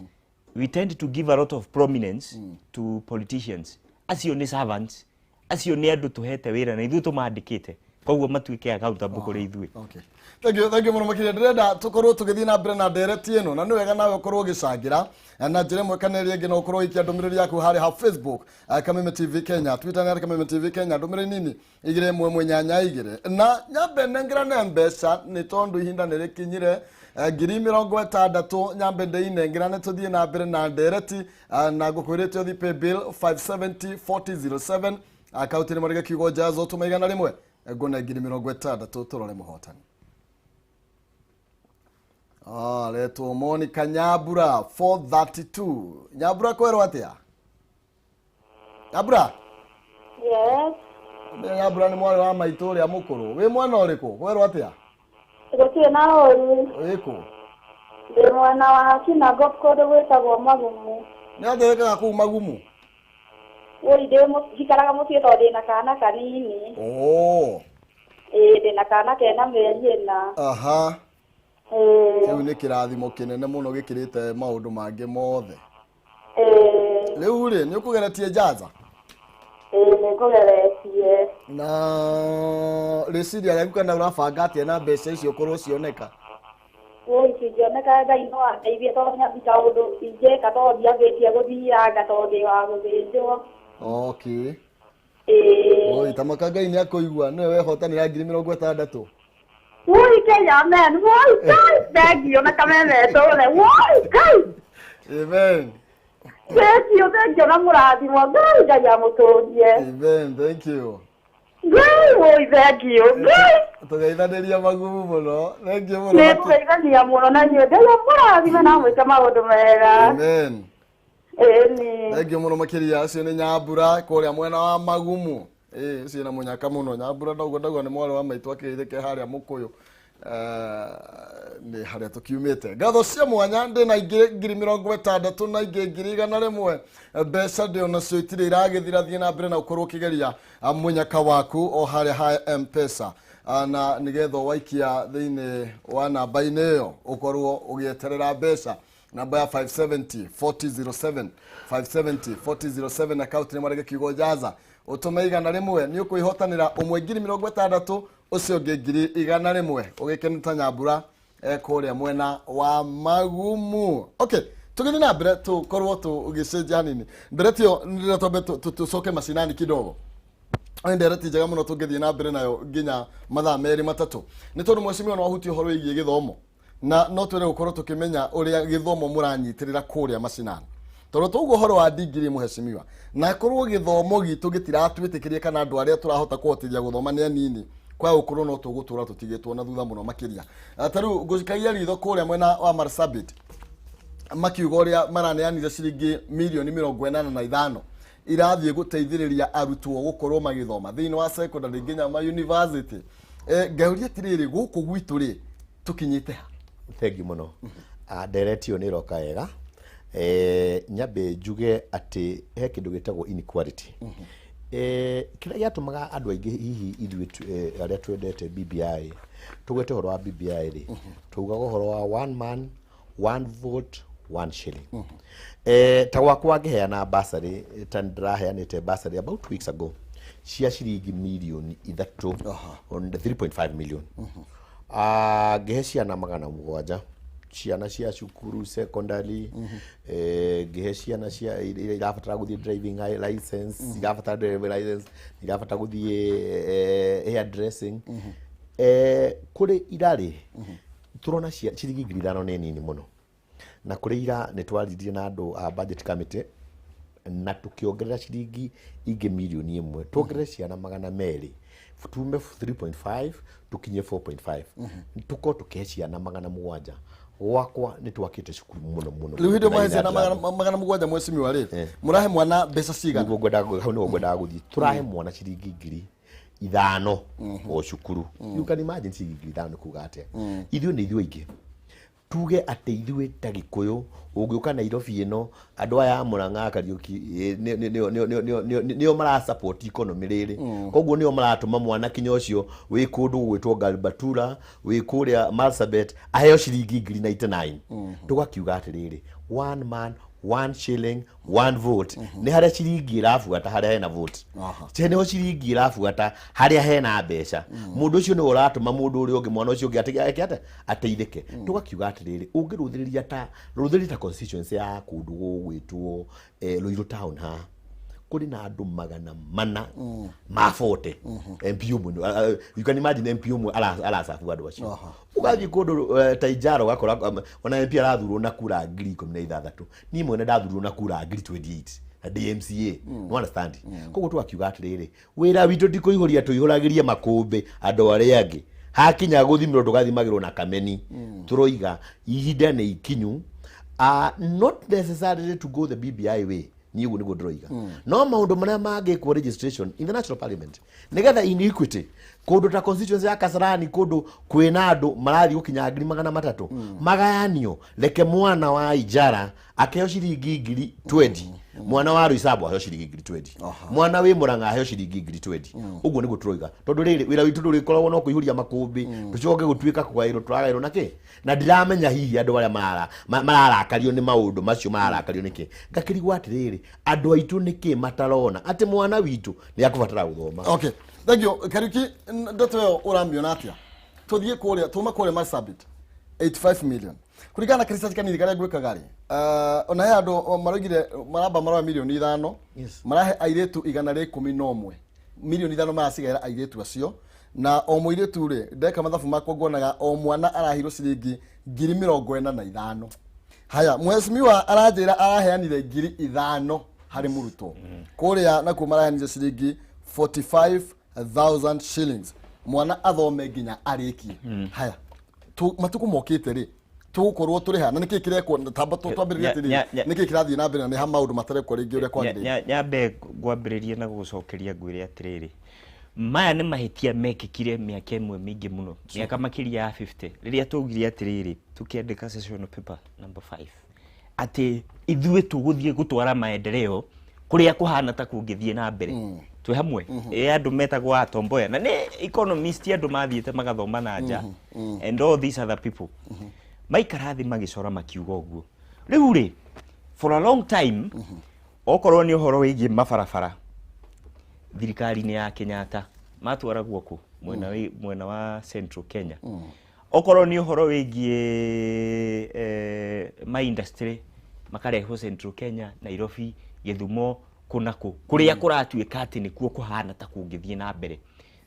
We tend to give a lot of prominence to politicians. Acio nĩ servants, acio nĩ andũ tũhete wĩra na ithuĩ tũmandĩkĩte, koguo matuĩke accountable kũrĩ ithuĩ. Okay. Thank you, thank you mũno makĩria. Ndĩrenda tũkorwo tũgĩthiĩ na mbere na ndereti ĩno, na nĩ wega nawe ũkorwo ũgĩcangĩra na njĩra ĩmwe kana ĩrĩa ĩngĩ. No ũkorwo ũgĩikia ndũmĩrĩri yaku harĩa ha Facebook, Kameme TV Kenya, Twitter nĩ Kameme TV Kenya. Ndũmĩrĩri nini 21182. Na nyambe nengerane mbeca nĩ tondũ ihinda nĩ rĩkinyire. 60,000 nyambe ndĩinengerane, tũthiĩ na mbere na ndereti. Na ngũkwĩrĩte ũthiĩ paybill 570 4007, akaunti nĩ marĩge kiugo Jazo, tũma 100, ngũne 60,000, tũrore mũhotani. Ah, retwo Monica Nyambura 432. Nyambura, kwerwo atĩa Nyambura? Yes. Mbere Nyambura nĩ mwarĩ wa maitũ ũrĩa mũkũrũ. Wĩ mwena ũrĩkũ? Kwerwo atĩa? Gũtirĩ na ũru. Wĩkũ? Ndĩ mwena wa Kinangop, kũndũ gwĩtagwo Magumu. Nĩ atĩa wĩkaga kũu Magumu? Woi, njikaraga mũciĩ tondũ ndĩna kana kanini. Oh. Ĩĩ, ndĩna kana kena mĩeri 4. Ĩĩ. Kĩu nĩ kĩrathimo kĩnene mũno gĩkĩrĩte maũndũ mangĩ mothe. Ĩĩ. Rĩu rĩ, nĩ ũkũgeretie Njaza? Ĩĩ, nĩ ngũgeretie. Na rĩciria rĩaku kana ũrabanga atĩa na mbeca icio korwo cioneka? Woi, cingĩoneka, Ngai no andeithie, tondũ nyambi kaũndũ ingĩka, tondũ ndiambĩtie gũthianga tondũ ndĩ wa gũthĩnjwo. Ĩĩ. Oi, tamaka Ngai nĩ akũigua, nĩwe wehotanĩra 60,000. Woi, Kenya, amen. Woi, Ngai, thank you na Kameme tũre. Woi, Ngai. Amen. Thank you, thank you na mũrathimo. Ngai, Ngai amũtũrie. Amen, thank you. Ngai, woi, thank you. Ngai. Tũgeithanĩria Magumu mũno. Thank you mũno. Nĩ ngũgeithania mũno na inyuĩ. Ngai amũrathime na amwĩke maũndũ mega. Amen. Ĩni. Thank you mũno makĩria. Ũcio nĩ Nyambura kũrĩa mwena wa Magumu. Ĩĩ, ũcio na mũnyaka mũno Nyambura. Ndauga ndauga nĩ mwarĩ wa maitũ akĩgeithĩke harĩa Mũkũyũ. Nĩ harĩa tũkiumĩte. Ngatho cia mwanya. Ndĩna ingĩ 60,000 na ingĩ 100,000. Mbeca ndĩ onacio itirĩ iragĩthira. Thiĩ na mbere na ũkorwo ũkĩgeria mũnyaka waku o harĩa ha Mpesa. Na nĩgetha waikia thĩinĩ wa namba-inĩ ĩyo ũkorwo ũgĩeterera mbeca, namba ya 570 4007, 570 4007, akaunti nĩ marege kiugo Jaza, ũtũme 100, nĩ ũkwĩhotanĩra ũmwe 60,000, ũcio ũngĩ 100,000, ũgĩkeneta Nyambura kũrĩa mwena wa Magumu. Okay, tũgĩthiĩ na mbere, tũkorwo tũgĩcenjia hanini ndereti ĩyo. Nĩrĩo twambe tũcoke macinani kidogo. Nĩ ndereti njega mũno, tũngĩthiĩ na mbere nayo nginya mathaa merĩ matatũ, nĩ tondũ mheshimiwa no ahutie ũhoro wĩgiĩ gĩthomo, na no twende gũkorwo tũkĩmenya ũrĩa gĩthomo mũranyitĩrĩra kũrĩa macinani, tondũ twaigua ũhoro wa ndigiri, mheshimiwa, na korwo gĩthomo gitũ gĩtiratwĩtĩkĩria kana andũ arĩa tũrahota kũhotithia gũthoma nĩ anini, kwa gũkorwo no tũgũtũra tũtigĩtwo na thutha mũno makĩria. Ta rĩu ngũcikagia ritho kũrĩa mwena wa Marsabit, makiuga ũrĩa maraneanire ciringi mirioni 85 irathiĩ gũteithĩrĩria arutwo gũkorwo magĩthoma thĩinĩ wa secondary nginya ma university. Ngauria atĩrĩrĩ, gũkũ gwitũ rĩ, tũkinyĩte ha? Thank you mũno. Ndereti ĩyo nĩ ĩroka wega. Nyambe njuge atĩ he kĩndũ gĩtagwo inequality. Kĩrĩa gĩatũmaga andũ aingĩ hihi ithuĩ arĩa twendete BBI tũgwete ũhoro wa BBI rĩ, tugaga ũhoro wa one man, one vote, one shilling. Ta gwakwa ngĩheana bursary, ta ndĩraheanĩte bursary about 2 weeks ago cia ciringi mirioni 3, on 3.5 million. Ngĩhe ciana 700, ciana cia cukuru secondary. Ngĩhe ciana cia iria irabatara gũthiĩ driving license, irabatara driving license, irabatara gũthiĩ hair dressing. Kũrĩ irarĩ tũrona cia ciringi 5,000 nĩ nini mũno, na kũrĩ ira nĩ twaririe na andũ a budget committee na tũkĩongerera ciringi ingĩ mirioni 1, tuongerere ciana 200, tume 3.5 tũkinye 4.5, tũkorwo tũkĩhe ciana 700. Gwakwa nĩ twakĩte cukuru mũno mũno. Rĩu hĩndĩ Na ĩmwe ciana ina 700, mheshimiwa rĩ, mũrahe mwana mbeca cigana? Nĩguo ngwendaga, hau nĩguo ngwendaga gũthiĩ. Tũrahe mwana ciringi ngiri 5 o cukuru. You can imagine ciringi 5,000 kuga atia. Ithuĩ nĩ ithuĩ aingĩ tuge atĩ ithuĩ ta Gĩkũyũ ũngĩũka Nairobi ĩno andũ aya a Murang'a, Kariũki, nĩo mara support economy rĩrĩ, koguo nĩo maratũma mwana kinya ũcio wĩ kũndũ gũgwĩtwo Garbatula, wĩ kũrĩa Marsabit, aheo ciringi 99. Tũgakiuga atĩrĩrĩ, one man, one shilling, one vote. Nĩ harĩa ciringi ĩrabuata harĩa hena vote. Nĩho ciringi ĩrabuata harĩa hena mbeca. Mũndũ ũcio nĩwe ũratũma mũndũ ũrĩa ũngĩ, mwana ũcio ũngĩ eke atĩa? Ateithĩke. Tũgakiuga atĩrĩrĩ, ũngĩrũthĩrĩria ta rũthĩrĩria ta constituency ya kũndũ gũgwĩtwo Ruiru town haha, kũrĩ na andũ 440 MP ũmwe. You can imagine MP ũmwe aracabu andũ acio. Ũgathiĩ kũndũ ta Ijara ũgakora ona MP arathurwo na kura 16,000. Niĩ mwene ndathurwo na kura 28,000 na ndĩ MCA. No understand? Koguo tũgakiuga atĩrĩrĩ, wĩra witũ ti kũihũria tũihũragĩrie makũmbĩ andũ arĩa angĩ. Hakinya gũthimĩrwo tũgathimagĩrwo na kameni. Tũroiga ihinda nĩ ikinyu, not necessarily to go the BBI way. Niĩ ũguo nĩguo ndĩroiga. No maũndũ marĩa mangĩkwo registration in the national parliament nĩgetha inequity kũndũ ta constituency ya Kasarani, kũndũ kwĩna andũ marathiĩ gũkinya 300,000, magayanio. Reke mwana wa Ijara akeo ciringi 20,000, mwana wa Roysambu aheo ciringi 20,000, mwana wĩ Murang'a aheo ciringi 20,000. Ũguo nĩguo tũroiga, tondũ rĩrĩ wĩra witũ ndũrĩkoragwo no kũihũria makũmbĩ tũcoke gũtuĩka kũgaĩrwo tũragaĩrwo na kĩ. Na ndiramenya hihi andũ arĩa mararakario nĩ maũndũ macio mararakario nĩkĩ. Ngakĩrigwo atĩrĩrĩ, andũ aitũ nĩkĩ matarona atĩ mwana witũ nĩ akũbatara gũthoma? Okay, thank you, Kariuki. Ndeto ĩyo ũramĩona atĩa? Tũthiĩ kũrĩa, tuma kũrĩa Marsabit, 85 million kũringana na research kanini karĩa gwĩkaga rĩ, ona he andũ maraugire maramba maroya 5 mirioni marahe airĩtu 111, 5 mirioni maracigaĩra airĩtu acio, na o mũirĩtu rĩ, ndeka mathabu makwa nguonaga o mwana arahirwo ciringi 45,000. Haya, mheshimiwa aranjĩra araheanire 5,000 harĩ mũrutwo kũrĩa, nakuo maraheanire ciringi 45,000 shillings mwana athome nginya arĩkie. Haya, matukũ mokĩte rĩ, tũgũkorwo tũrĩ ha na nĩkĩ kĩrekwo? Tamba twambĩrĩrie atĩrĩrĩ, nĩkĩ kĩrathiĩ na mbere na nĩ ha maũndũ matarekwo rĩngĩ ũrĩa kwagĩrĩire? Nyambe ngwambĩrĩrie na gũgũcokeria ngwĩre atĩrĩrĩ, maya nĩ mahĩtia mekĩkire mĩaka ĩmwe mĩingĩ mũno, mĩaka makĩria ya 50, rĩrĩa twaugire atĩrĩrĩ, tũkĩandĩka session paper number 5 atĩ ithuĩ tũgũthiĩ gũtwara maendeleo kũrĩa kũhana ta kũngĩthiĩ na mbere twĩ hamwe. Ĩ andũ metagwo atomboya na nĩ economist, andũ mathiĩte magathoma na nja and all these other people maikara thĩ magĩcora makiuga ũguo. Rĩu rĩ, for a long time, okorwo nĩ ũhoro wĩgiĩ mabarabara, thirikari-inĩ ya Kenyatta matwaragwo kũ mwena, mwena wa Central Kenya. Okorwo nĩ ũhoro wĩgiĩ ma industry, makarehwo Central Kenya, Nairobi, Gĩthumo, kũ na kũ, kũrĩa kũratuĩka atĩ nĩkuo kũhana ta kũngĩthiĩ na mbere.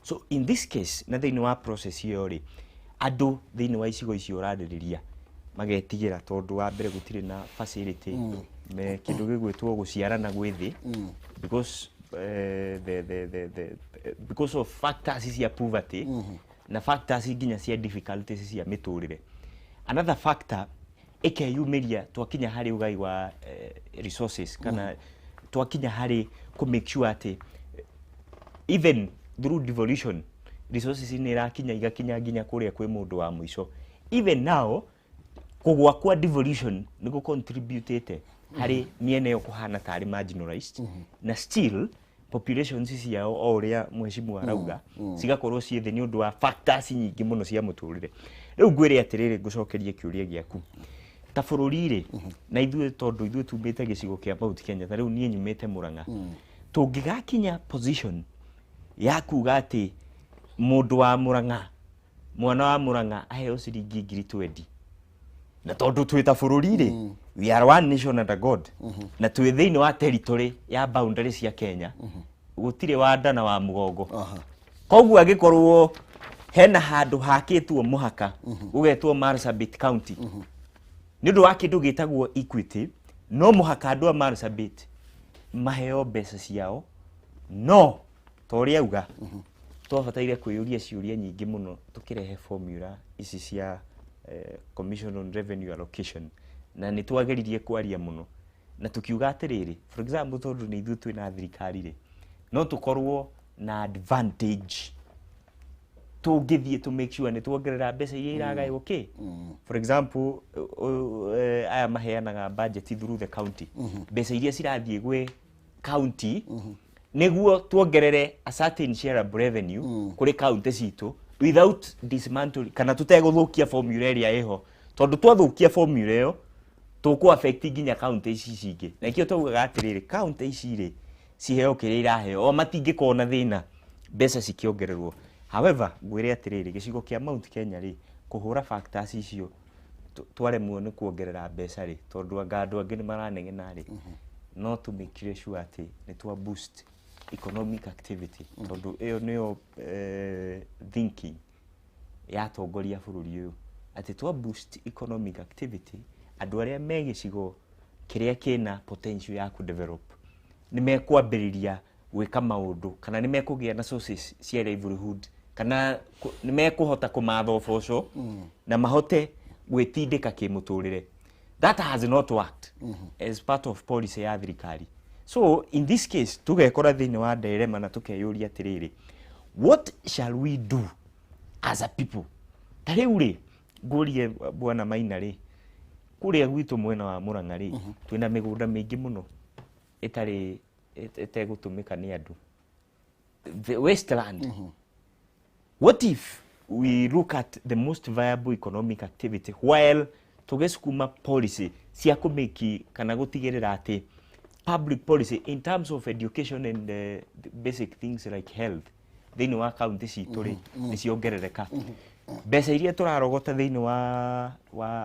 So in this case, na thĩinĩ wa process ĩyo rĩ, andũ thĩinĩ wa icigo icio ũrarĩrĩria magetigĩra, tondũ wa mbere gũtirĩ na facility me kĩndũ gĩgwĩtwo gũciarana gwĩ thĩ because the because of factors cia poverty na factors nginya cia difficulties cia mĩtũrĩre. Another factor ĩkeyumĩria twakinya harĩ ũgai wa resources, kana twakinya harĩ kũ make sure atĩ even through devolution resources nĩ irakinya, igakinya nginya kũrĩa kwĩ mũndũ wa mũico. Even now kũgwa kwa devolution nĩ gũ contributĩte harĩ mĩena ĩyo kũhana tarĩ marginalized, na still populations ciao, o ũrĩa mheshimiwa arauga, cigakorwo ciĩ thĩ nĩ ũndũ wa factors nyingĩ mũno cia mũtũrĩre. Rĩu ngwĩre atĩrĩrĩ, ngũcokerie kĩũria gĩaku, ta bũrũri rĩ, na ithuĩ tondũ ithuĩ tumĩte gĩcigo kĩa Mount Kenya, ta rĩu niĩ nyumĩte Murang'a, tũngĩgakinya position ya kuga atĩ mũndũ wa Murang'a, mwana wa Murang'a aheo ciringi 20,000, na tondũ twĩ ta bũrũri rĩ, we are one nation under God, na twĩ thĩinĩ wa territory ya boundary cia Kenya, gũtirĩ wa nda na wa mũgongo. Koguo angĩkorwo hena handũ hakĩtwo mũhaka gũgetwo Marsabit County, nĩ ũndũ wa kĩndũ gĩtagwo equity, no mũhaka andũ a Marsabit maheo mbeca ciao. No ta ũrĩa auga, twabataire kwĩyũria ciũria nyingĩ mũno tũkĩrehe formula ici cia Commission on Revenue Allocation, na nĩ twageririe kwaria mũno na tukiuga atĩrĩrĩ, for example, tondũ nĩ ithuĩ twĩna thirikari rĩ, no tũkorwo na advantage tũngĩthiĩ to make sure nĩ tuongerera mbeca iria iragaywo kĩ. For example, aya maheanaga budget through the county, mbeca iria cirathiĩ gwĩ county nĩguo tuongerere a certain share of revenue kũrĩ county citũ without dismantling kana tũtegũthũkia formula ĩrĩa ĩho, tondũ twathũkia formula ĩyo tũkũ affect nginya county ici cingĩ. Na ikĩo twaugaga atĩrĩrĩ, county ici rĩ ciheo kĩrĩa iraheo, o matingĩkorwo na thĩna mbeca cikĩongererwo. However, ngwĩre atĩrĩrĩ, gĩcigo kĩa Mount Kenya rĩ, kũhũra factors icio twaremwo nĩ kuongerera mbeca rĩ, tondũ anga andũ angĩ nĩ maranegena rĩ, no tũ make sure atĩ nĩ twa boost economic activity, tondũ ĩyo nĩyo thinking yatongoria bũrũri ũyũ, atĩ twa boost economic activity, andũ arĩa me gĩcigo kĩrĩa kĩna potential ya kũ develop nĩ mekwambĩrĩria gwĩka maũndũ, kana nĩ mekũgĩa na sources cia livelihood, kana nĩ mekũhota kũmatha ũboco na mahote gwĩtindĩka kĩmũtũrĩre. That has not worked as part of policy ya thirikari. So in this case tũgekora thĩinĩ wa dilemma na tũkeyũria atĩrĩrĩ, what shall we do as a people? Ta rĩu rĩ, ngũrie bwana Maina rĩ, kũrĩa gwitũ mwena wa Murang'a rĩ, twĩna mĩgũnda mĩingĩ mũno ĩtarĩ ĩtegũtũmĩka nĩ andũ, the wasteland. What if we look at the most viable economic activity while tũgĩcukuma policy cia kũmĩki kana gũtigĩrĩra atĩ public policy in terms of education and the basic things like health thĩinĩ wa county citũ rĩ nĩ ciongerereka, mbeca iria tũrarogota thĩinĩ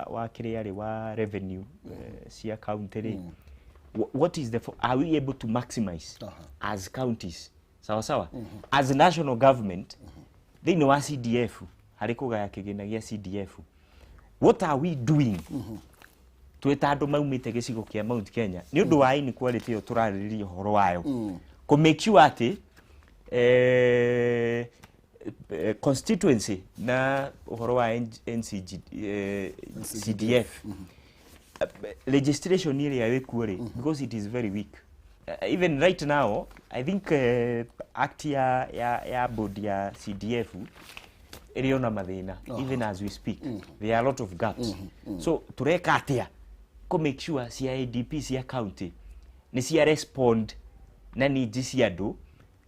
wa kĩrĩa rĩ wa revenue cia county rĩ, what is the are we able to maximize as counties, sawa sawa, as national government thĩinĩ wa CDF, harĩ kũgaya kĩgĩna gĩa CDF, what are we doing twĩ ta andũ maumĩte gĩcigo kĩa Mount Kenya nĩ ũndũ wa inequality ĩyo tũrarĩrĩria ũhoro wayo, kũ make sure atĩ constituency na ũhoro wa NCG, CDF registration ĩrĩa ĩkuo rĩ, because it is very weak. Even right now I think act ya board ya CDF ĩrĩ ona mathĩna. Even as we speak there are a lot of gaps. So tureka atĩa kũ make sure CIDP cia county nĩ cia respond na needs cia andũ,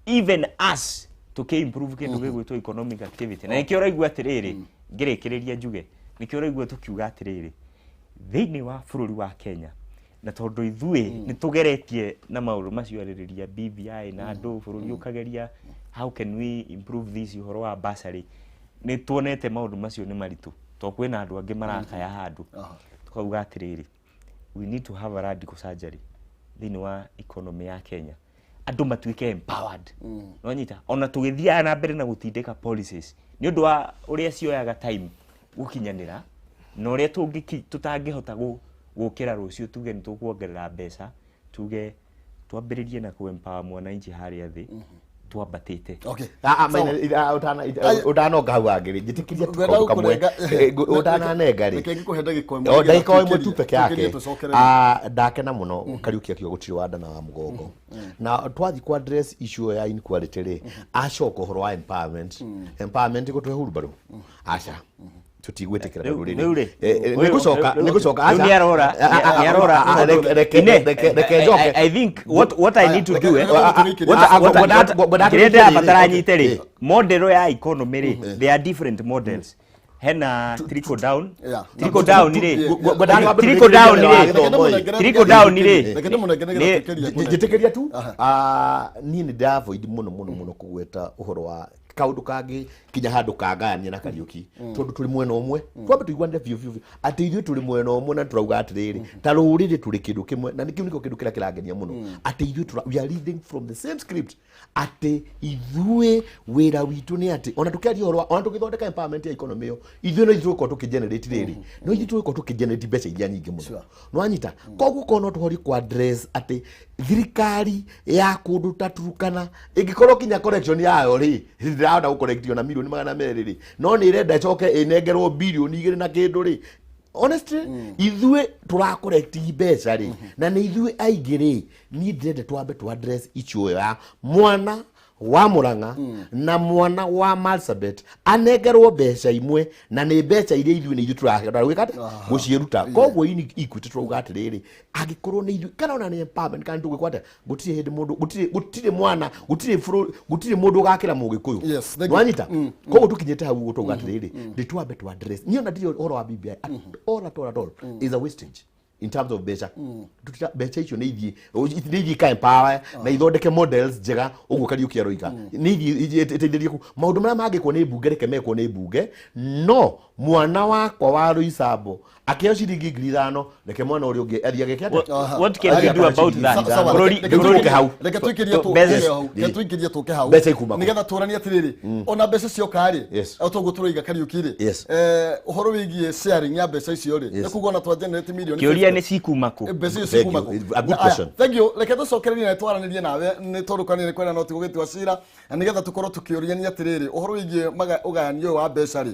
even us tũkĩ improve kĩndũ gĩgwĩtwo economic activity? Na nĩkĩo ũraigua atĩrĩrĩ, ngĩrĩkĩrĩria njuge, nĩkĩo ũraigua tũkiuga atĩrĩrĩ, thĩinĩ wa bũrũri wa Kenya, na tondũ ithuĩ nĩ tũgeretie na maũndũ macio arĩrĩria BBI na andũ bũrũri ũkageria how can we improve this ũhoro wa bursary, nĩ tuonete maũndũ macio nĩ maritũ tondũ kwĩna andũ angĩ marakaya handũ. Tukauga atĩrĩrĩ, we need to have a radical surgery thĩinĩ wa economy ya Kenya, andũ matuĩke empowered. Nonyita ona tũgĩthiaga na mbere na gũtindĩka policies nĩ ũndũ wa ũrĩa cioyaga time gũkinyanĩra na ũrĩa tũtangĩhota gũkĩra rũciũ tuge nĩ tũkuongerera mbeca, tuge twambĩrĩrie na kũ empower mwananchi harĩa thĩ twambatĩte. Ah, ah, Sawa. Maina, utana utanonga hau hangĩ rĩ, njĩtĩkĩria tu Ngwenda kaũndũ kamwe. gũkũrenga- Ũtananenga rĩ, Reke ngĩkũhe ndagĩka ĩmwe o nĩgetha ndagĩka o ĩmwe tu peke tũikĩrie yake. tũcokerere. Ah, ndakena mũno Kariuki akiuga gũtirĩ wanda na wa mũgongo, na twathi kwa address issue ya inequality rĩ, acoka ũhoro wa empowerment. Empowerment gũtũhe hurumbarũ, aca, tũtigwĩtĩkĩra Rĩu- rũrĩrĩ. Rĩu rĩ, Nĩgũcoka rĩu- nĩgũcoka rĩu aca. nĩarora, Ah, ah, nĩarora. ah, ah, reke Ine, reke njoke. I think what I need to do, kĩrĩa ndĩrabatara nyite rĩ, model ya economy rĩ, there are different models. Hena trickle down. Trickle down rĩ, trickle down rĩ, trickle down rĩ, Reke ndĩmũnengere nĩgetha tũikĩrie kũnene. Njĩtĩkĩria tu. Ah, niĩ nĩ ndavoid mũno mũno mũno kũgweta ũhoro wa kaũndũ kangĩ kinya handũ kangayania na Kariũki, tondũ tũrĩ mwena ũmwe. Twambe tũiguanĩre biũ biũ biũ atĩ ithuĩ tũrĩ mwena ũmwe na tũrauga atĩrĩrĩ, ta rũrĩrĩ tũrĩ kĩndũ kĩmwe, na nĩkĩo nĩkĩo kĩndũ kĩrĩa kĩrangenia mũno, atĩ ithuĩ we are reading from the same script, atĩ ithuĩ wĩra witũ nĩ atĩ ona tũkĩaria ũhoro ona tũgĩthondeka empowerment ya economy ĩyo, ithuĩ no ithuĩ tũgũkorwo tũkĩgenerate rĩrĩ, no ithuĩ tũgũkorwo tũkĩgenerate mbeca iria nyingĩ mũno. Nĩwanyita? Koguo korwo no tũhorie ku address atĩ thirikari ya kũndũ ta Turkana ĩngĩkorwo kinya correction yayo rĩ, ndĩrahota gũcorrectio na 200 million rĩ, no nĩ ĩrenda ĩcoke ĩnengerwo 2 billion na kĩndũ rĩ, honestly ithuĩ tũracorrect mbeca rĩ, na nĩ ithuĩ aingĩ rĩ, niĩ ndĩrenda twambe tu address issue ya mwana Wa Murang'a na mwana wa Marsabit anengerwo mbeca imwe na nĩ mbeca iria ithuĩ nĩ ithuĩ tũrahota gwĩka atĩa? Gũciĩruta. Koguo ini Equity tũrauga atĩrĩrĩ, angĩkorwo nĩ ithuĩ kana ona nĩ empowerment kana tũgwĩkwo atĩa, gũtirĩ hĩndĩ mũndũ, gũtirĩ mwana, gũtirĩ bũrũri, gũtirĩ mũndũ ũgakĩra mũgĩkũyũ. Yes, thank you. Nĩwanyita? Koguo tũkinyĩte hau ũguo tũrauga atĩrĩrĩ, ndĩ twambe tũ address. Niĩ ona ndirĩ ũhoro wa BBI at all, at all, at all is a wastage in terms of mbeca. Mbeca icio nĩ ithiĩ ika empower na ithondeke models njega ũguo Kariũki aroiga, nĩ ithiĩ iteithĩrĩrie ku maũndũ marĩa mangĩkwo nĩ mbunge, reke mekwo nĩ mbunge. No mwana wakwa wa Roysambu akĩheo ciringi 5,000, reke mwana ũrĩa ũngĩ athiĩ ageke atĩa? What can we do about that? Sawa, Bũrũri- reke bũrũri- Tũke hau. Reke tuikirie Mbeca- hau, reke tuikirie tũke hau. Mbeca ikuma kũ? Nigetha tũranie atĩrĩrĩ, ona mbeca cioka rĩ, o toguo tũroiga Kariũki rĩ, ũhoro wĩgiĩ sharing ya mbeca icio rĩ, nĩ kuga ona twa generate million Kĩũria 50. nĩ cikuma kũ? Mbeca icio Thank cikuma you. kũ? A good Na, aya, question. Thank you. Reke tũcokererie na twaranĩrie nawe nĩ tondũ kanĩ nĩ kwenda no tigũgĩtua cira, na nĩgetha tũkorwo tũkĩũriania atĩrĩrĩ, ũhoro wĩgiĩ ũgayanio ũyũ wa mbeca rĩ,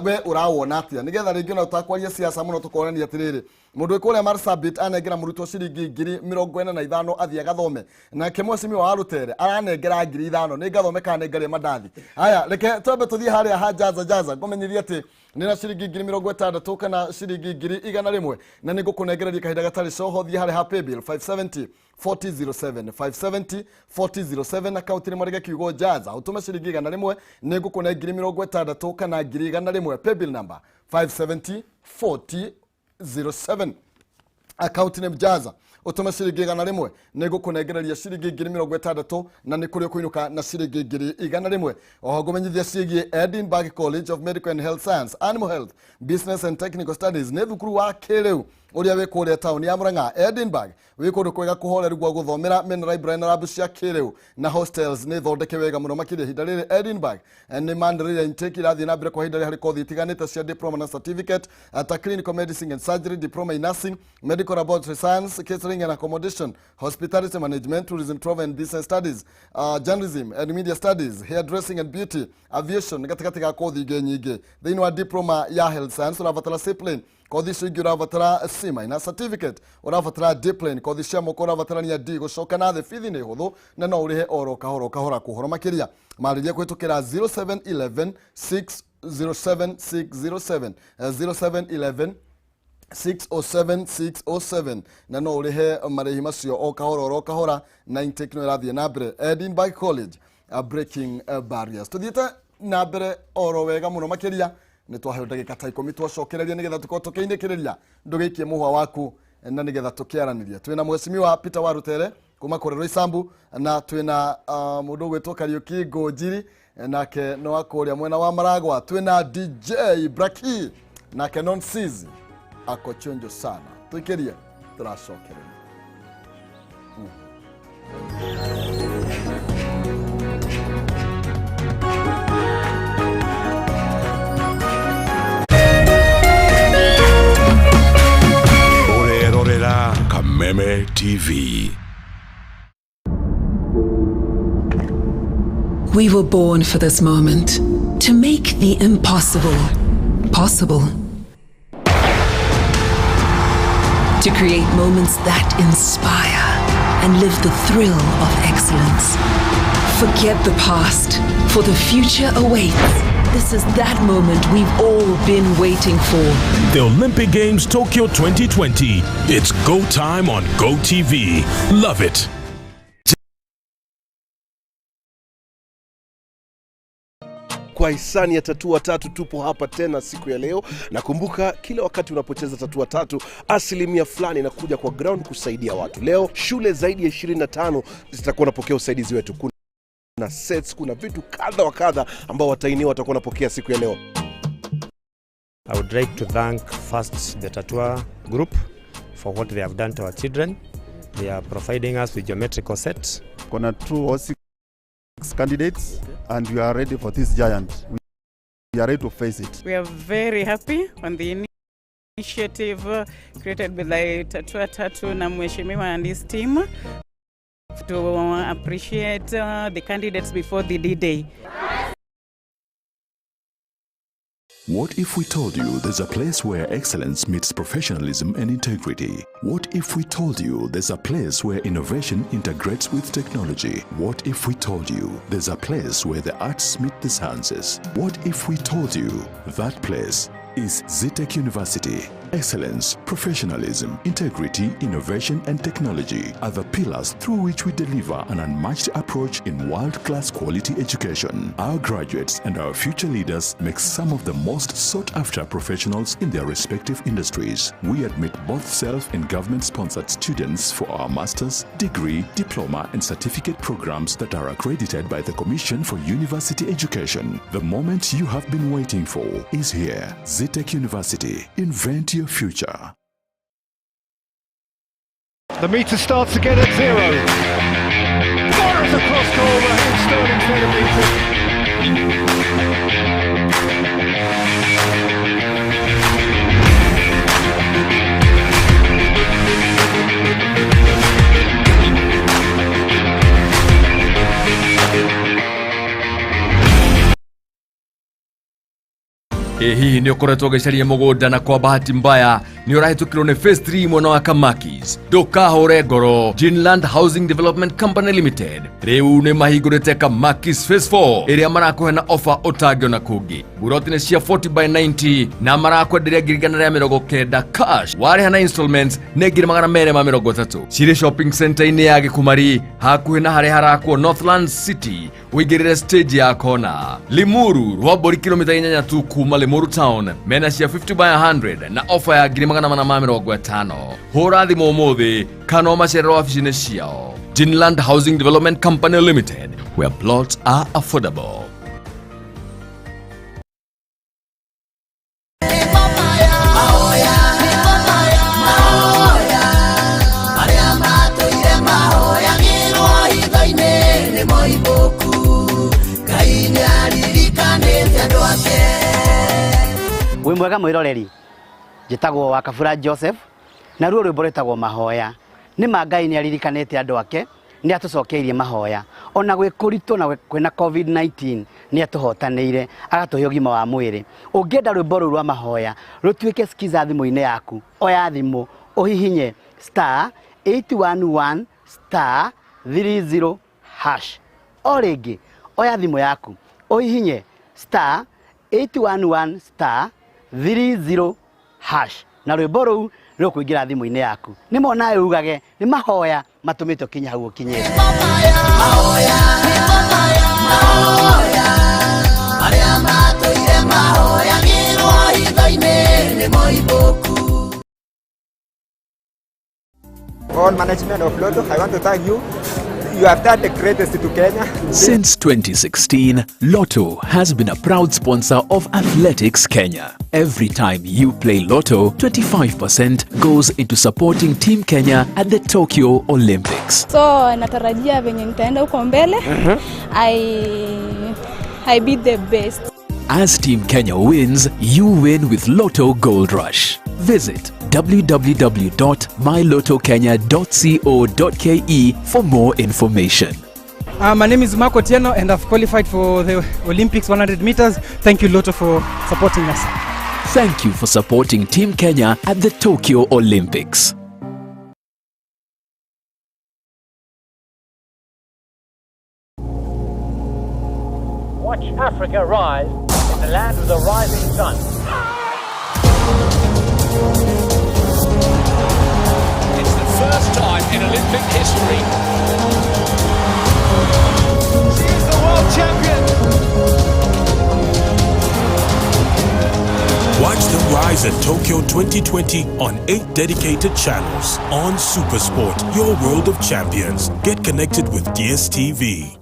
we ũrawona atĩa, nĩgetha rĩngĩ ona tũtakwaria siasa mũno tũkonania atĩrĩrĩ, mũndũ wĩ kũrĩa Marsabit anengera mũrutwo ciringi 45,000 athiĩ agathome, nake mheshimiwa wa Rutere aranengera 5,000, nĩ ngathome kana nĩ ngarĩe mandathi? Haya, reke twambe tũthiĩ harĩa ha Jaza. Jaza, ngũmenyithie atĩ nĩ na ciringi 60,000 kana ciringi 100,000, na nĩ ngũkũnengereria kahinda gatarĩ coho. Thiĩ harĩa ha paybill 570 4007, 570 4007, akaunti nĩ marĩge kiugo Jaza, ũtũme ciringi 100, nĩ ngũkũne 60,000 kana 100,000. Paybill number 570 4007, account name Jaza, ũtũme ciringi 100, nĩ ngũkũnengereria ciringi 60,000, na nĩ kũrĩ ũkũinũka na ciringi 100,000. Oho ngũmenyithia ciĩgiĩ Edinburgh College of Medical and Health Science, Animal Health, Business and Technical Studies. Nĩ thukuru wa kĩrĩu ũrĩa wĩ kũrĩa taũni ya Murang'a. Edinburgh wĩ kũndũ kwega kũhoreru gwa gũthomera, mena library na lab cia kĩrĩu, na hostels nĩ thondeke wega mũno makĩria. Ihinda rĩrĩ Edinburgh nĩ manĩrĩria intake irathiĩ na mbere kwa ihinda rĩrĩ harĩ kothi itiganĩte cia diploma na certificate, ta clinical medicine and surgery, diploma in nursing, medical laboratory science, catering and accommodation, hospitality management, tourism, travel and business studies, journalism and media studies, hairdressing and beauty, aviation, gatagatĩ ga kothi ingĩ nyingĩ. Thĩinĩ wa diploma ya health science ũrabatara C plain, kothi icio ingĩ ũrabatara C minus, certificate ũrabatara D plain, kothi cia moko ũrabatarania D gũcoka na thĩ. Bithi nĩ hũthũ na no ũrĩhe oro kahora o kahora. Kũhoro makĩria marĩria kũhĩtũkĩra 0711 607 607, 0711 607 607, na no ũrĩhe marĩhi macio o kahora oro kahora, na intake no ĩrathiĩ na mbere. Edinburgh College, breaking barriers. Tũthiĩte na mbere oro wega mũno makĩria. Nĩ twaheo ndagĩka ta 10 twacokereria nĩgetha tũkorwo tũkĩinĩkĩrĩria, ndũgĩikie mũhwa waku na nĩgetha tũkĩaranĩria. Twĩna mheshimiwa Peter Warutere kuma kũrĩ Roysambu, na twĩna mũndũ ũgwĩtwo Kariũki Ngũnjiri, nake nĩ wa kũrĩa mwena wa Maragwa. Twĩna DJ Braki, nake Nonsizi ako chonjo sana. Tuikirie, tũracokereria. Ũrerorera Kameme TV. We were born for this moment to make the impossible possible. To create moments that inspire and live the thrill of excellence. Forget the past, for the future awaits. This is that moment we've all been waiting for. The Olympic Games Tokyo 2020. It's go time on Go TV. Love it. Kwa hisani ya Tatua Tatu tupo hapa tena siku ya leo, na kumbuka kila wakati unapocheza Tatua Tatu asilimia fulani inakuja kwa ground kusaidia watu. Leo shule zaidi ya 25 zitakuwa napokea usaidizi wetu. Kuna sets, kuna vitu kadha wa kadha ambao watahiniwa watakuwa wanapokea siku ya leo. I would like to thank first the Tatua Group for what they have done to our children. They are providing us with geometrical sets. Kuna two or six candidates, and we are ready for this giant. We are ready to face it. We are very happy on the initiative created by Tatua Tatu na Mheshimiwa and his team to appreciate the candidates before the D-Day. What if we told you there's a place where excellence meets professionalism and integrity? What if we told you there's a place where innovation integrates with technology? What if we told you there's a place where the arts meet the sciences? What if we told you that place is Zetech University? Excellence, professionalism, integrity, innovation, and technology are the pillars through which we deliver an unmatched approach in world-class quality education. Our graduates and our future leaders make some of the most sought-after professionals in their respective industries. We admit both self and government-sponsored students for our master's, degree, diploma, and certificate programs that are accredited by the Commission for University Education. The moment you have been waiting for is here. Zetech University. Invent your future. The meter starts again at 0. Fires across goal, Raheem Sterling's header beats it. Ĩ hihi nĩ ũkoretwo ũgĩcaria mũgũnda na kwa bahati mbaya nĩ ũrahĩtũkĩrwo nĩ phase 3 mwena wa Kamakis? Ndũkahũre ngoro. Ginland Housing Development Company Limited rĩu nĩ mahingũrĩte Kamakis phase 4 ĩrĩa marakũhe na offer ũtangĩona kũngĩ. Buroti nĩ cia 40 by 90 na marakwenderia 190,000 cash, warĩha na installments nĩ 230,000. Cirĩ shopping center-inĩ ya Gĩkumari hakuhĩ na harĩa harakwo Northland City, ũingĩrĩre stage ya kona Limuru Rwambũri, kilomita 8 tu kuma Limuru town. Mena cia 50 by 100 na ofa ya 450,000. Hũra thimũ ũmũthĩ kana ũmacerere wabici-inĩ ciao. Ginland Housing Development Company Limited, where plots are affordable. Arĩa matũire mahoyagĩrwo hitho-inĩ nĩ moimbũku, Ngai nĩ aririkanĩte andũ ake. Wĩ mwega mwĩroreri, njĩtagwo wa Kabura Joseph, na ruo rwĩmbo rwĩtagwo mahoya. Nĩ ma Ngai nĩ aririkanĩte andũ ake, nĩ atũcokeirie mahoya. Ona gwĩ kũritũ na kwĩna COVID-19 nĩ atũhotanĩire, agatũhe ũgima wa mwĩrĩ. Ũngĩenda rwĩmbo rũu rwa mahoya rũtuĩke skiza thimũ-inĩ yaku, oya thimũ ũhihinye star 811 star 30 hash. O rĩngĩ, oya thimũ yaku ũhihinye star 811 star 30 hash na rwĩmbo rũu rũkũingĩra thimũ-inĩ yaku. Nĩ mona ugage nĩ mahoya matũmĩte ũkinye hau ũkinyĩte. Arĩa matũire mahoyagĩrwo hitho-inĩ nĩ moimbũku. All management of Lotto, I want to thank you. You have done the greatest to Kenya. Since 2016, Lotto has been a proud sponsor of Athletics Kenya. Every time you play Lotto, 25% goes into supporting Team Kenya at the Tokyo Olympics. So natarajia venye nitaenda huko mbele, I be the best. As Team Kenya wins, you win with Lotto Gold Rush. Visit www.mylotokenya.co.ke for more information. My name is Marco Tieno and I've qualified for the Olympics 100 meters. Thank you, Lotto, for supporting us. Thank you for supporting Team Kenya at the Tokyo Olympics. Watch Africa rise in the land of the rising sun. It's the first time in Olympic history. She is the world champion. Watch them rise at Tokyo 2020 on 8 dedicated channels on Supersport, your world of champions. Get connected with DSTV.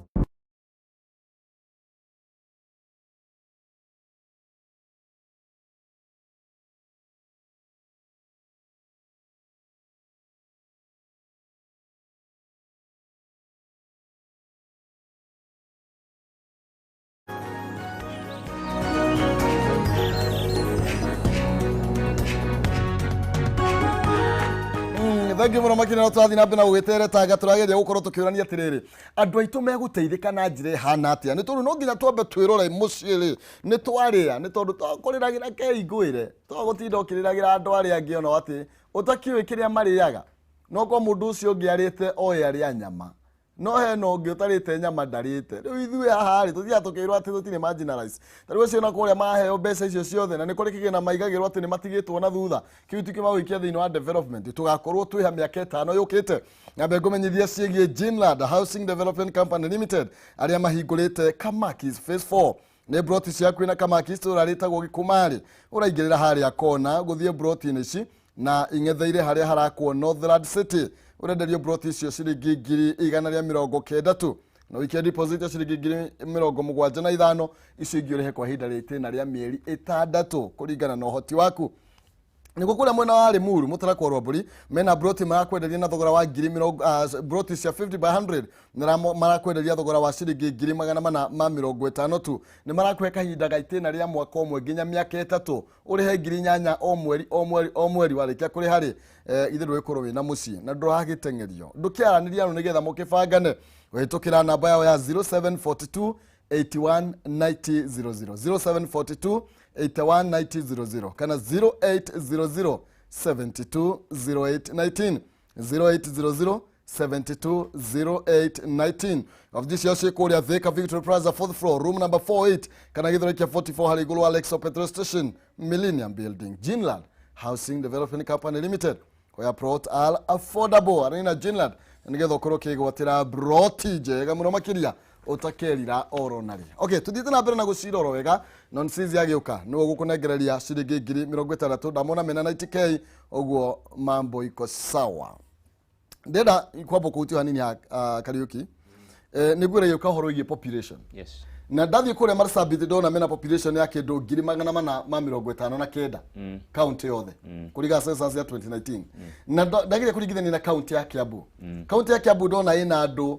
Thank you mũno makĩria, no tũrathiĩ na mbere na gũgĩteretanga, tũrageria gũkorwo tũkĩũrania atĩrĩrĩ, andũ aitũ megũteithĩka na njĩra ĩhana atĩa? Nĩ tondũ no nginya twambe twĩrore mũciĩ rĩ, nĩ twarĩa, nĩ tondũ tokũrĩragĩra kei ngwĩre, togũtinda ũkĩrĩragĩra andũ arĩa angĩ ona atĩ ũtakĩũĩ kĩrĩa marĩaga. No kwa mũndũ ũcio ũngĩ arĩte oĩ arĩa nyama, no hena ũngĩ ũtarĩte nyama ndarĩte. Rĩu ithuĩ haha rĩ, tũthiaga tũkĩrwo atĩ tũtirĩ marginalized. Ta rĩu acio na kũrĩa maheo mbeca icio ciothe, na nĩ kũrĩ kĩgĩna maigagĩrwo atĩ nĩ matigĩtwo na thutha, kĩu ti kĩmagũikia thĩinĩ wa development. Tũgakorwo twĩha mĩaka 5 yũkĩte. Nyambe ngũmenyithia ciĩgiĩ Jinland Housing Development Company Limited, arĩa mahingũrĩte Kamakis Phase 4. Nĩ broti ciaku na Kamakis tũra rĩtagwo Gĩkũmarĩ. Ũraingĩrĩra harĩa kona gũthiĩ broti-inĩ ici na ing'etheire harĩa harakwo Northland City. Ũrenderio broti icio ciringi 190,000 tu, na ũikie deposit ya ciringi 75,000. Icio ingĩ ũrĩhe kwa ihinda rĩa itĩna rĩa mĩeri 6 kũringana na ũhoti waku. Nĩguo kũrĩa mwena wa Limuru mũtarakwa Rwambũri mena broti marakwenderia na thogora wa ngiri mĩrongo, broti cia 50 by 100 marakwenderia thogora wa ciringi 450,000 tu. Nĩ marakũhe kahinda ga itĩna rĩa mwaka ũmwe nginya mĩaka 3, ũrĩhe 8,000 o mweri o mweri o mweri. Warĩkia kũrĩha rĩ, ithe ndũgĩkorwo wĩna mũciĩ na ndũragĩteng'erio. Ndũkĩaranĩria andũ nĩgetha mũkĩbangane kũhĩtũkĩra namba yao ya 0742 81 90 00, 0742 81 90 00 kana 0800 72 08 19, 0800 72 08 19. Wabici ciao ciĩ kũrĩa Thika Victory Plaza, fourth floor, room number 48, kana Gĩthũrai kĩa 44 harĩa igũrũ wa Lexo Petrol Station, Millennium Building. Jinland Housing Development Company Limited, where plot are affordable. Arĩ na Jinland nĩgetha ũkorwo ũkĩgwatĩra broti njega mũno makĩria ũtakerira oro narĩ. Okay, tuthiĩte na mbere na gũcira oro wega. Nonsizi agĩũka nĩwe ũgũkũnengereria ciringi 60,000. Ndamona mena 90K, ũguo mambo iko sawa. Ndĩrenda kwamba kũhutia hanini ha Kariuki, nĩguo ĩragĩũka ũhoro wĩgiĩ population. Yes. Na ndathiĩ kũrĩa Marsabit ndona mena population ya kĩndũ 459,000 kaunti yothe kũringana census ya 2019, na ndageria kũringithania na kaunti ya Kiambu. Kaunti ya Kiambu ndona ĩna andũ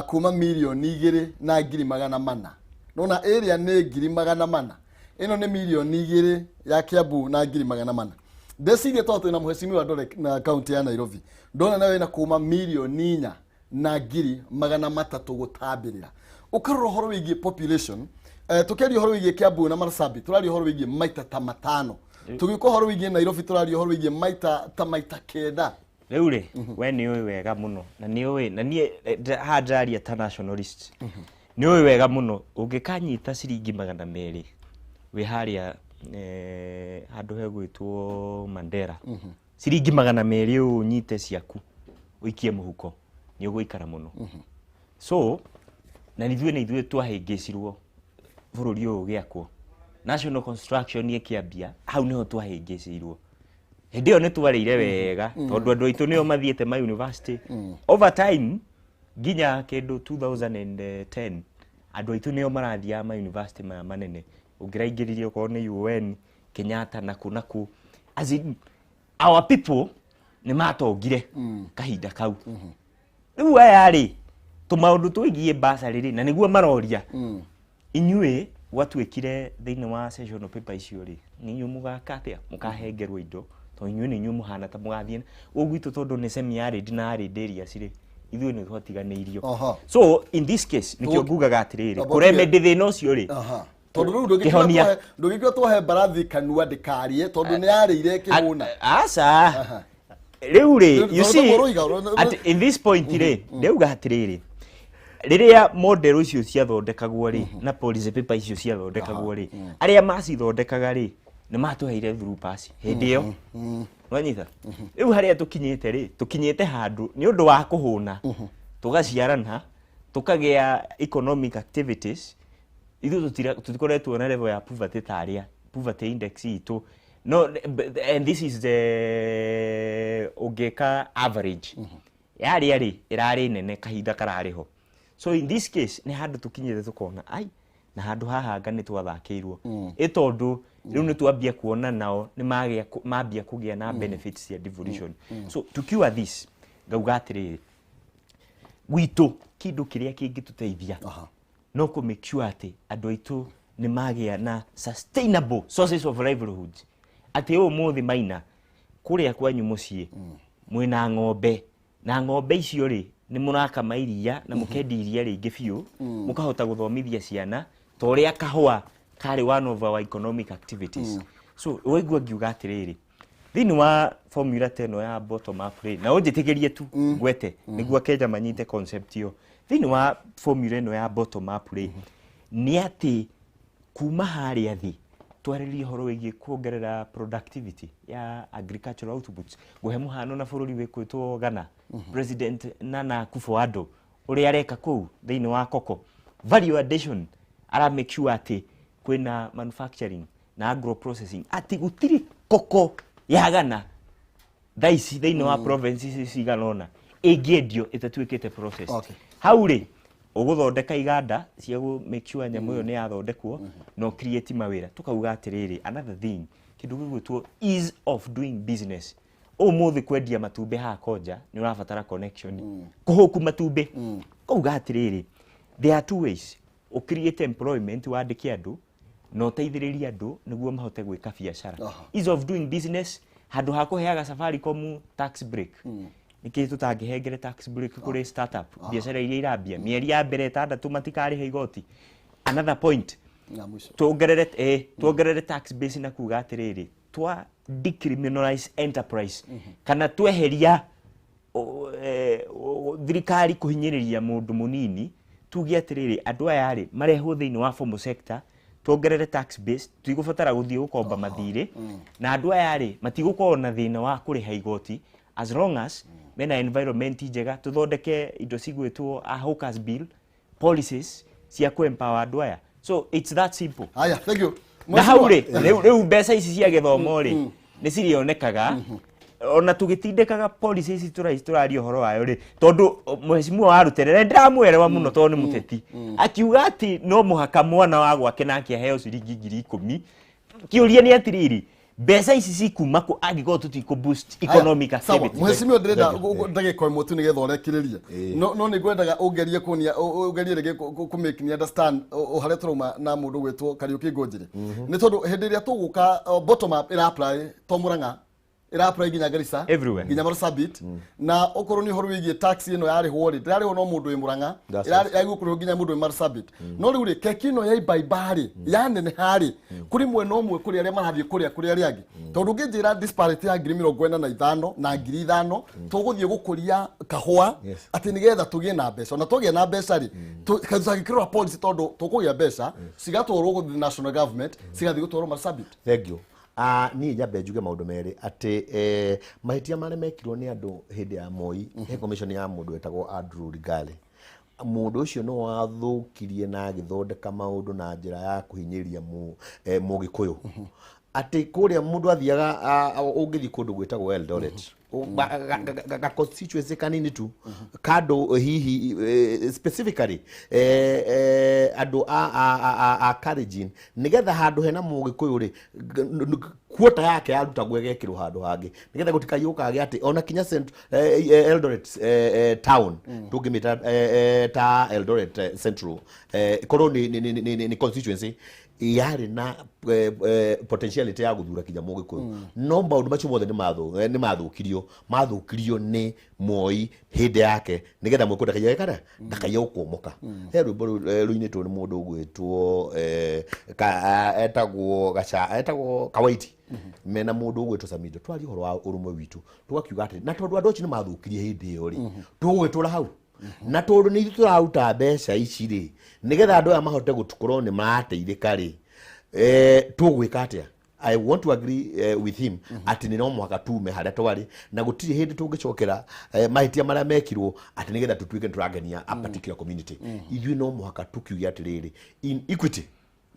kuma 2,400,000. Nona area nĩ 400,000, ĩno nĩ 2,000,000 ya Kiambu na 400,000. Ndeciria tondũ twĩna mheshimiwa Ndore na kaunti ya Nairobi, ndona nayo ĩna kuma 4,300,000 gũtambĩrĩra. Ũkarora ũhoro wĩgiĩ population, tũkĩaria ũhoro wĩgiĩ Kiambu na Marsabit tũraria ũhoro wĩgiĩ maita ta 5, tũgĩũka ũhoro wĩgiĩ Nairobi tũraria ũhoro wĩgiĩ maita 9. Rĩu rĩ, we nĩ ũĩ wega mũno, na nĩ ũĩ na niĩ haha ndĩraria ta nationalist, nĩ ũĩ wega mũno ũngĩkanyita ciringi 200 wĩ harĩa handũ hegwĩtwo Mandera, ciringi 200 ũũ ũnyite ciaku ũikie mũhuko, nĩ ũgũikara mũno. So na ithuĩ nĩ ithuĩ twahĩngĩcirwo bũrũri ũyũ ũgĩakwo, national construction ĩkĩambia, hau nĩho twahĩngĩcirwo. Hĩndĩ ĩyo nĩ twarĩire wega tondũ andũ aitũ nĩo mathiĩte ma university. Over time nginya kĩndũ 2010 andũ aitũ nĩo marathiaga ma university maya manene, ũngĩraingĩririe okorwo nĩ UN, Kenyatta na kũ na kũ. As in, our people nĩ matongire kahinda kau. Rĩu aya rĩ, tũmaũndũ twĩgiĩ bursary rĩ, na nĩguo maroria inyuĩ gwatuĩkire thĩinĩ wa sessional paper icio rĩ, nĩ inyuĩ mũgaka atĩa, mũkahengerwo indo tondũ inyuĩ nĩ inyuĩ mũhana ta mũgathiĩ ũguo gwitũ, tondũ nĩ semi arid na arid areas rĩ, ithuĩ nĩ twatiganĩirio. So in this case nĩkĩo ngugaga atĩrĩrĩ, kũremedy thĩna ũcio rĩ, tondũ rĩu kĩhonia ndũngĩkiuga twahe mbarathi kanua ndĩkarie tondũ nĩ yarĩire kĩhũna. Aca, rĩu rĩ, you see, at in this point rĩ, ndĩuga atĩrĩrĩ, rĩrĩa model icio ciathondekagwo rĩ, na policy paper icio ciathondekagwo rĩ, arĩa macithondekaga rĩ, nĩ matũheire through pass hĩndĩ ĩyo. Wanyita? Rĩu harĩa tũkinyĩte rĩ, tũkinyĩte handũ nĩ ũndũ wa kũhũna, tũgaciarana, tũkagĩa economic activities, ithuĩ tũtikoretwo na level ya poverty ta arĩa poverty index itũ no, and this is the ũngĩka average yarĩa rĩ, ĩrarĩ nene kahinda kararĩ ho. So in this case nĩ handũ tũkinyĩte tũkona ai na handũ haha anga nĩ twathakĩirwo, ĩ tondũ rĩu nĩ twambia kuona nao nĩ magĩa mambia kũgĩa na benefits cia devolution. So to cure this ngauga atĩrĩrĩ, gwitũ kĩndũ kĩrĩa kĩngĩtũteithia no kũ make sure atĩ andũ aitũ nĩ magĩa na sustainable sources of livelihood, atĩ ũmũthĩ maina kũrĩa kwanyu mũciĩ. Mwĩna ng'ombe, na ng'ombe icio rĩ nĩ mũrakama iria na mũkendia iria rĩingĩ biũ, mũkahota gũthomithia ciana ta ũrĩa kahũa karĩ one of our economic activities. So waigua ngiuga atĩrĩrĩ, thĩinĩ wa formula ta ĩno ya bottom up rĩ, na ũnjĩtĩkĩrie tu ngwete nĩguo Kenya manyite concept ĩyo, thĩinĩ wa formula ĩno ya bottom up rĩ, nĩ atĩ kuma harĩa thĩ twarĩrie ũhoro wĩgiĩ kuongerera productivity ya agricultural outputs. Ngũhe mũhano na bũrũri wĩkwĩtwo Ghana, President Nana Akufo-Addo ũrĩa areka kũu thĩinĩ wa cocoa value addition, ara make sure atĩ kwĩna manufacturing na agro processing, atĩ gũtirĩ cocoa ya Ghana thaa ici thĩinĩ wa provinces ici cigana ũna ĩngĩendio ĩtatuĩkĩte processed. Hau rĩ, ũgũthondeka iganda cia gũ make sure nyamũ ĩyo nĩ yathondekwo na create mawĩra. Tukauga atĩrĩrĩ, another thing, kĩndũ gĩgwĩtwo ease of doing business. Ũmũthĩ kwendia matumbĩ haha Konja nĩ ũrabatara connection kũhũku matumbĩ. Kauga atĩrĩrĩ, there are two ways ũ create employment, wandĩke andũ na ũteithĩrĩrie andũ nĩguo mahote gwĩka biacara. Ease of doing business, handũ ha kũheaga Safaricom tax break, nĩkĩ tũtangĩhengere tax break kũrĩ startup biacara iria irambia mĩeri ya mbere 6 matikarĩha igoti? Another point, Na mũico. Tuongerere tax base na kuga atĩrĩrĩ, twa decriminalize enterprise kana tweheria thirikari kũhinyĩrĩria mũndũ mũnini, tuge atĩrĩrĩ, andũ aya rĩ marehwo thĩinĩ wa formal sector, tuongerere tax base, tigũbatara gũthiĩ gũkomba mathirĩ, na andũ aya rĩ matigũkorwo na thĩna wa kũrĩha igoti as long as mena environment njega. Tũthondeke indo cigwĩtwo a hawkers bill, policies cia kũ empower andũ aya. So it's that simple. Haya, thank you. Na hau rĩ, rĩu mbeca ici cia gĩthomo rĩ nĩ cirĩonekaga ona tũgĩtindĩkaga policy ici tũraria ũhoro wayo rĩ, tondũ mheshimiwa wa Rutere ndĩramwelewa mũno tondũ nĩ mũteti, akiuga atĩ no mũhaka mwana wa gwake nake aheo ciringi 10,000. Kĩũria nĩ atĩrĩrĩ, mbeca ici cikuma kũ angĩkorwo tũtikũ boost economic activity? Mheshimiwa, ndĩrenda ndagĩka ĩmwe tu nĩgetha ũrekĩrĩrie, no nĩ ngwendaga ũngerie kuonia, ũgerie rĩngĩ kũ make me understand harĩa tũrauma na mũndũ gwĩtwo Kariũki Ngũnjĩrĩ, nĩ tondũ hĩndĩ ĩrĩa tũgũka bottom up ĩra apply to Murang'a, ĩra apply nginya Garissa, Everywhere. nginya Marsabit, na okorwo nĩ ũhoro wĩgiĩ tax ĩno yarĩhwo rĩ, ndĩrarĩhwo no mũndũ wĩ Murang'a, That's yagĩrĩirwo kũrĩhwo nginya mũndũ wĩ Marsabit. No rĩu rĩ, keki ĩno ya imbaiba rĩ yaneneha rĩ, kũrĩ mwena ũmwe kũrĩ arĩa marathiĩ kũrĩa kũrĩ arĩa angĩ, tondũ ũngĩnjĩra disparity ya 45,000 na 5,000, tũgũthiĩ gũkũria kahũa atĩ nĩgetha tũgĩe na mbeca, ona twagĩa na mbeca rĩ, tũtangĩkĩrora policy, tondũ tũkũgĩa mbeca cigatwarwo gũthiĩ national government, cigathiĩ gũtwarwo Marsabit. Thank you. Niĩ nyambe njuge maũndũ merĩ atĩ mahĩtia marĩa mekirwo nĩ andũ hĩndĩ ya Moi, he commission ya mũndũ wetagwo Andrew Rigale. Mũndũ ũcio nĩ wathũkirie na agĩthondeka maũndũ na njĩra ya kũhinyĩrĩria mũgĩkũyũ, atĩ kũrĩa mũndũ athiaga, ũngĩthiĩ kũndũ gwĩtagwo Eldoret, ga constituency kanini tu kandũ hihi specifically andũ a Kalenjin, nĩgetha handũ hena mũgĩkũyũ rĩ, quota yake yarutagwo ĩgekĩrwo handũ hangĩ nĩgetha gũtikaiyũkage atĩ ona kinya Eldoret town tũngĩmĩta ta Eldoret Central, ĩkorwo nĩ constituency yarĩ na potentiality ya gũthura kinya mũgĩkũyũ. No maũndũ macio mothe nĩ mathũkirio nĩ Moi hĩndĩ yake, nĩgetha mũgĩkũyũ ndakaiye kana ndakaiye gũkũmoka. He rwĩmbo rũinĩtwo nĩ mũndũ ũgwĩtwo etagwo Gaca, etagwo Kawaiti, mena mũndũ ũgwĩtwo Samido. Twaria ũhoro wa ũrũmwe witũ, tũgakiuga atĩ na tondũ andũ acio nĩ mathũkirie hĩndĩ ĩyo rĩ, tũgũgĩtũra hau, na tondũ nĩ ithuĩ tũraruta mbeca ici rĩ, nĩgetha andũ aya mahote gũkorwo nĩ marateithĩka rĩ, tũgwĩka atĩa? I want to agree with him atĩ nĩ no mũhaka tume harĩa twarĩ, na gũtirĩ hĩndĩ tũngĩcokera mahĩtia marĩa mekirwo atĩ nĩgetha tũtuĩke nĩ tũrangenia a particular community. Ithuĩ no mũhaka tũkiuge atĩrĩrĩ, in equity,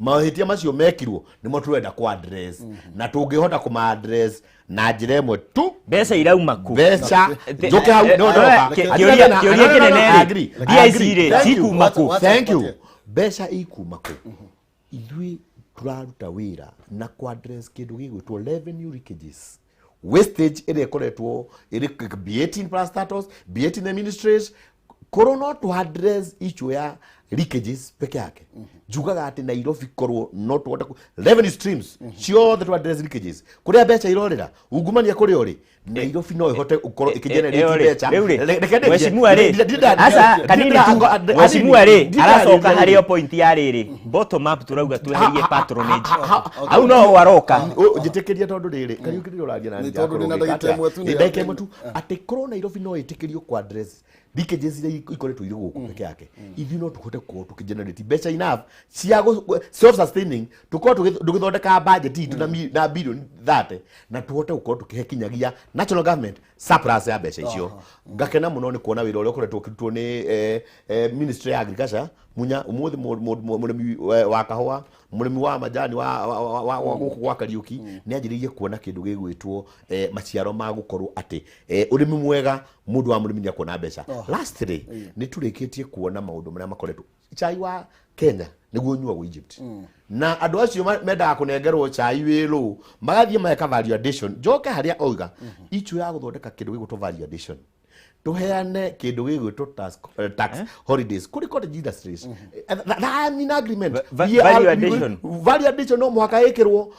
mahĩtia macio mekirwo nĩmo tũrenda kũ address, na tũngĩhota kũma address na njĩra ĩmwe tu. Mbeca irauma kũ? Mbeca njoke hau no ndoka. Kĩũria kĩnene rĩ, mbia ici rĩ cikuma kũ? Thank you. Mbeca ikuma kũ? Ithuĩ tũraruta wĩra na kũ address kĩndũ gĩgwĩtwo revenue leakages, wastage ĩrĩa ĩkoretwo ĩrĩ, be it in parastatals, be it in the ministries. Korwo no tu address issue ya leakages peke yake, njugaga atĩ Nairobi korwo no tũhote revenue streams ciothe tu address leakages, kũrĩa mbeca irorĩra, ungumania kũrĩa ũrĩ, Nairobi no ĩhote gũkorwo ĩkĩgenerate mbeca. Rĩu rĩ, Reke ndĩrie. Mheshimiwa rĩ, aca kanini tu, mheshimiwa rĩ, aracoka harĩ o point ya rĩrĩ, bottom up tũrauga tweherie patronage, hau no aroka. Njĩtĩkĩria tondũ rĩrĩ Kariũki rĩrĩa ũraria na Nĩ tondũ ndĩna ndagĩka ĩmwe tu nĩ ndagĩka ĩmwe tu, atĩ korwo Nairobi no ĩtĩkĩrio ku address leakages iria ikoretwo irĩ gũkũ peke yake, ithuĩ no tũhote gũkorwo tũkĩgenerate mbeca enough cia self sustaining, tũkorwo tũgĩthondeka budget itũ na bilioni 30, na tũhote gũkorwo tũkĩhe kinyagia national government surplus ya mbeca icio. Ngakena mũno nĩ kuona wĩra ũrĩa ũkoretwo ũkĩrutwo nĩ ministry ya agriculture. Munya ũmũthĩ mũrĩmi wa kahũa, mũrĩmi wa majani wa gũkũ gwa Kariũki nĩ anjĩrĩirie kuona kĩndũ gĩgwĩtwo maciaro ma gũkorwo atĩ ũrĩmi mwega, mũndũ wa mũrĩmi nĩ akuona mbeca. Lastly, nĩ tũrĩkĩtie kuona maũndũ marĩa makoretwo chai wa Kenya nĩguo ũnyuagwo Egypt, na andũ acio mendaga kũnengerwo chai wĩ rũ, magathiĩ mageka value addition. Njoke harĩa oiga issue ya gũthondeka kĩndũ gĩgwĩtwo value addition, tuheane kindu gigwitwo tax holidays kuri cottage industries. I'm in agreement. Value addition. Value addition no muhaka ikirwo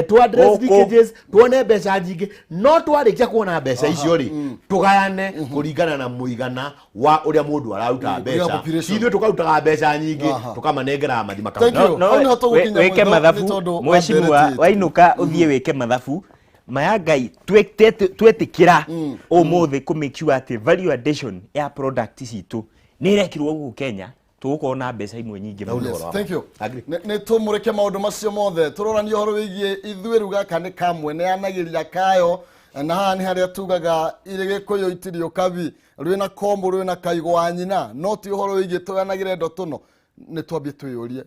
tu address Gũkũ. leakages, tuone mbeca nyingĩ. No twarĩkia kuona mbeca icio rĩ, tũgayane kũringana na mũigana wa ũrĩa mũndũ araruta mbeca. Population. Ithuĩ tũkarutaga mbeca nyingĩ, tũkamanengera mathi Thank you. No, Hau nĩho tũgũkinya wĩke mũico, nĩ mathabu tondũ wa mheshimiwa ndereti itũ. Wainuka ũthiĩ wĩke mathabu maya ngai twetĩkĩra ũmũthĩ kũ make sure atĩ value addition ya product citũ nĩ ĩrekirwo gũkũ Kenya, tũgũkorwo na mbeca imwe nyingĩ mũno. Yes, thank you. Nĩ tũmũrĩke maũndũ macio mothe, tũroranie ũhoro wĩgiĩ ithuĩ rĩu gaka nĩ kamwe nĩ anagĩria kayo, na haha nĩ harĩa tugaga irĩ gĩkũyũ itirĩ ũkabi, rwĩna kombo rwĩna kaigũ wa nyina, no ti ũhoro wĩgiĩ tũyanagĩre ndo tũno. Nĩ twambie twĩyũrie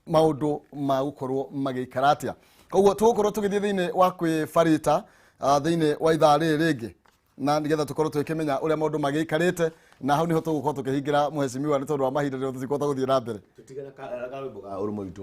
maũndũ ma gũkorwo magĩikara atĩa. Koguo tũgũkorwo tũgĩthiĩ thĩinĩ wa kwĩbarita thĩinĩ wa ithaa rĩrĩ rĩngĩ, na nĩgetha tũkorwo tũkĩmenya ũrĩa maũndũ magĩikarĩte, na hau nĩho tũgũkorwo tũkĩhingĩra mheshimiwa nĩ tondũ wa mahinda, nĩho tũtikũhota gũthiĩ na mbere. Tũtigane karwĩmbo ka ũrũmwe witũ.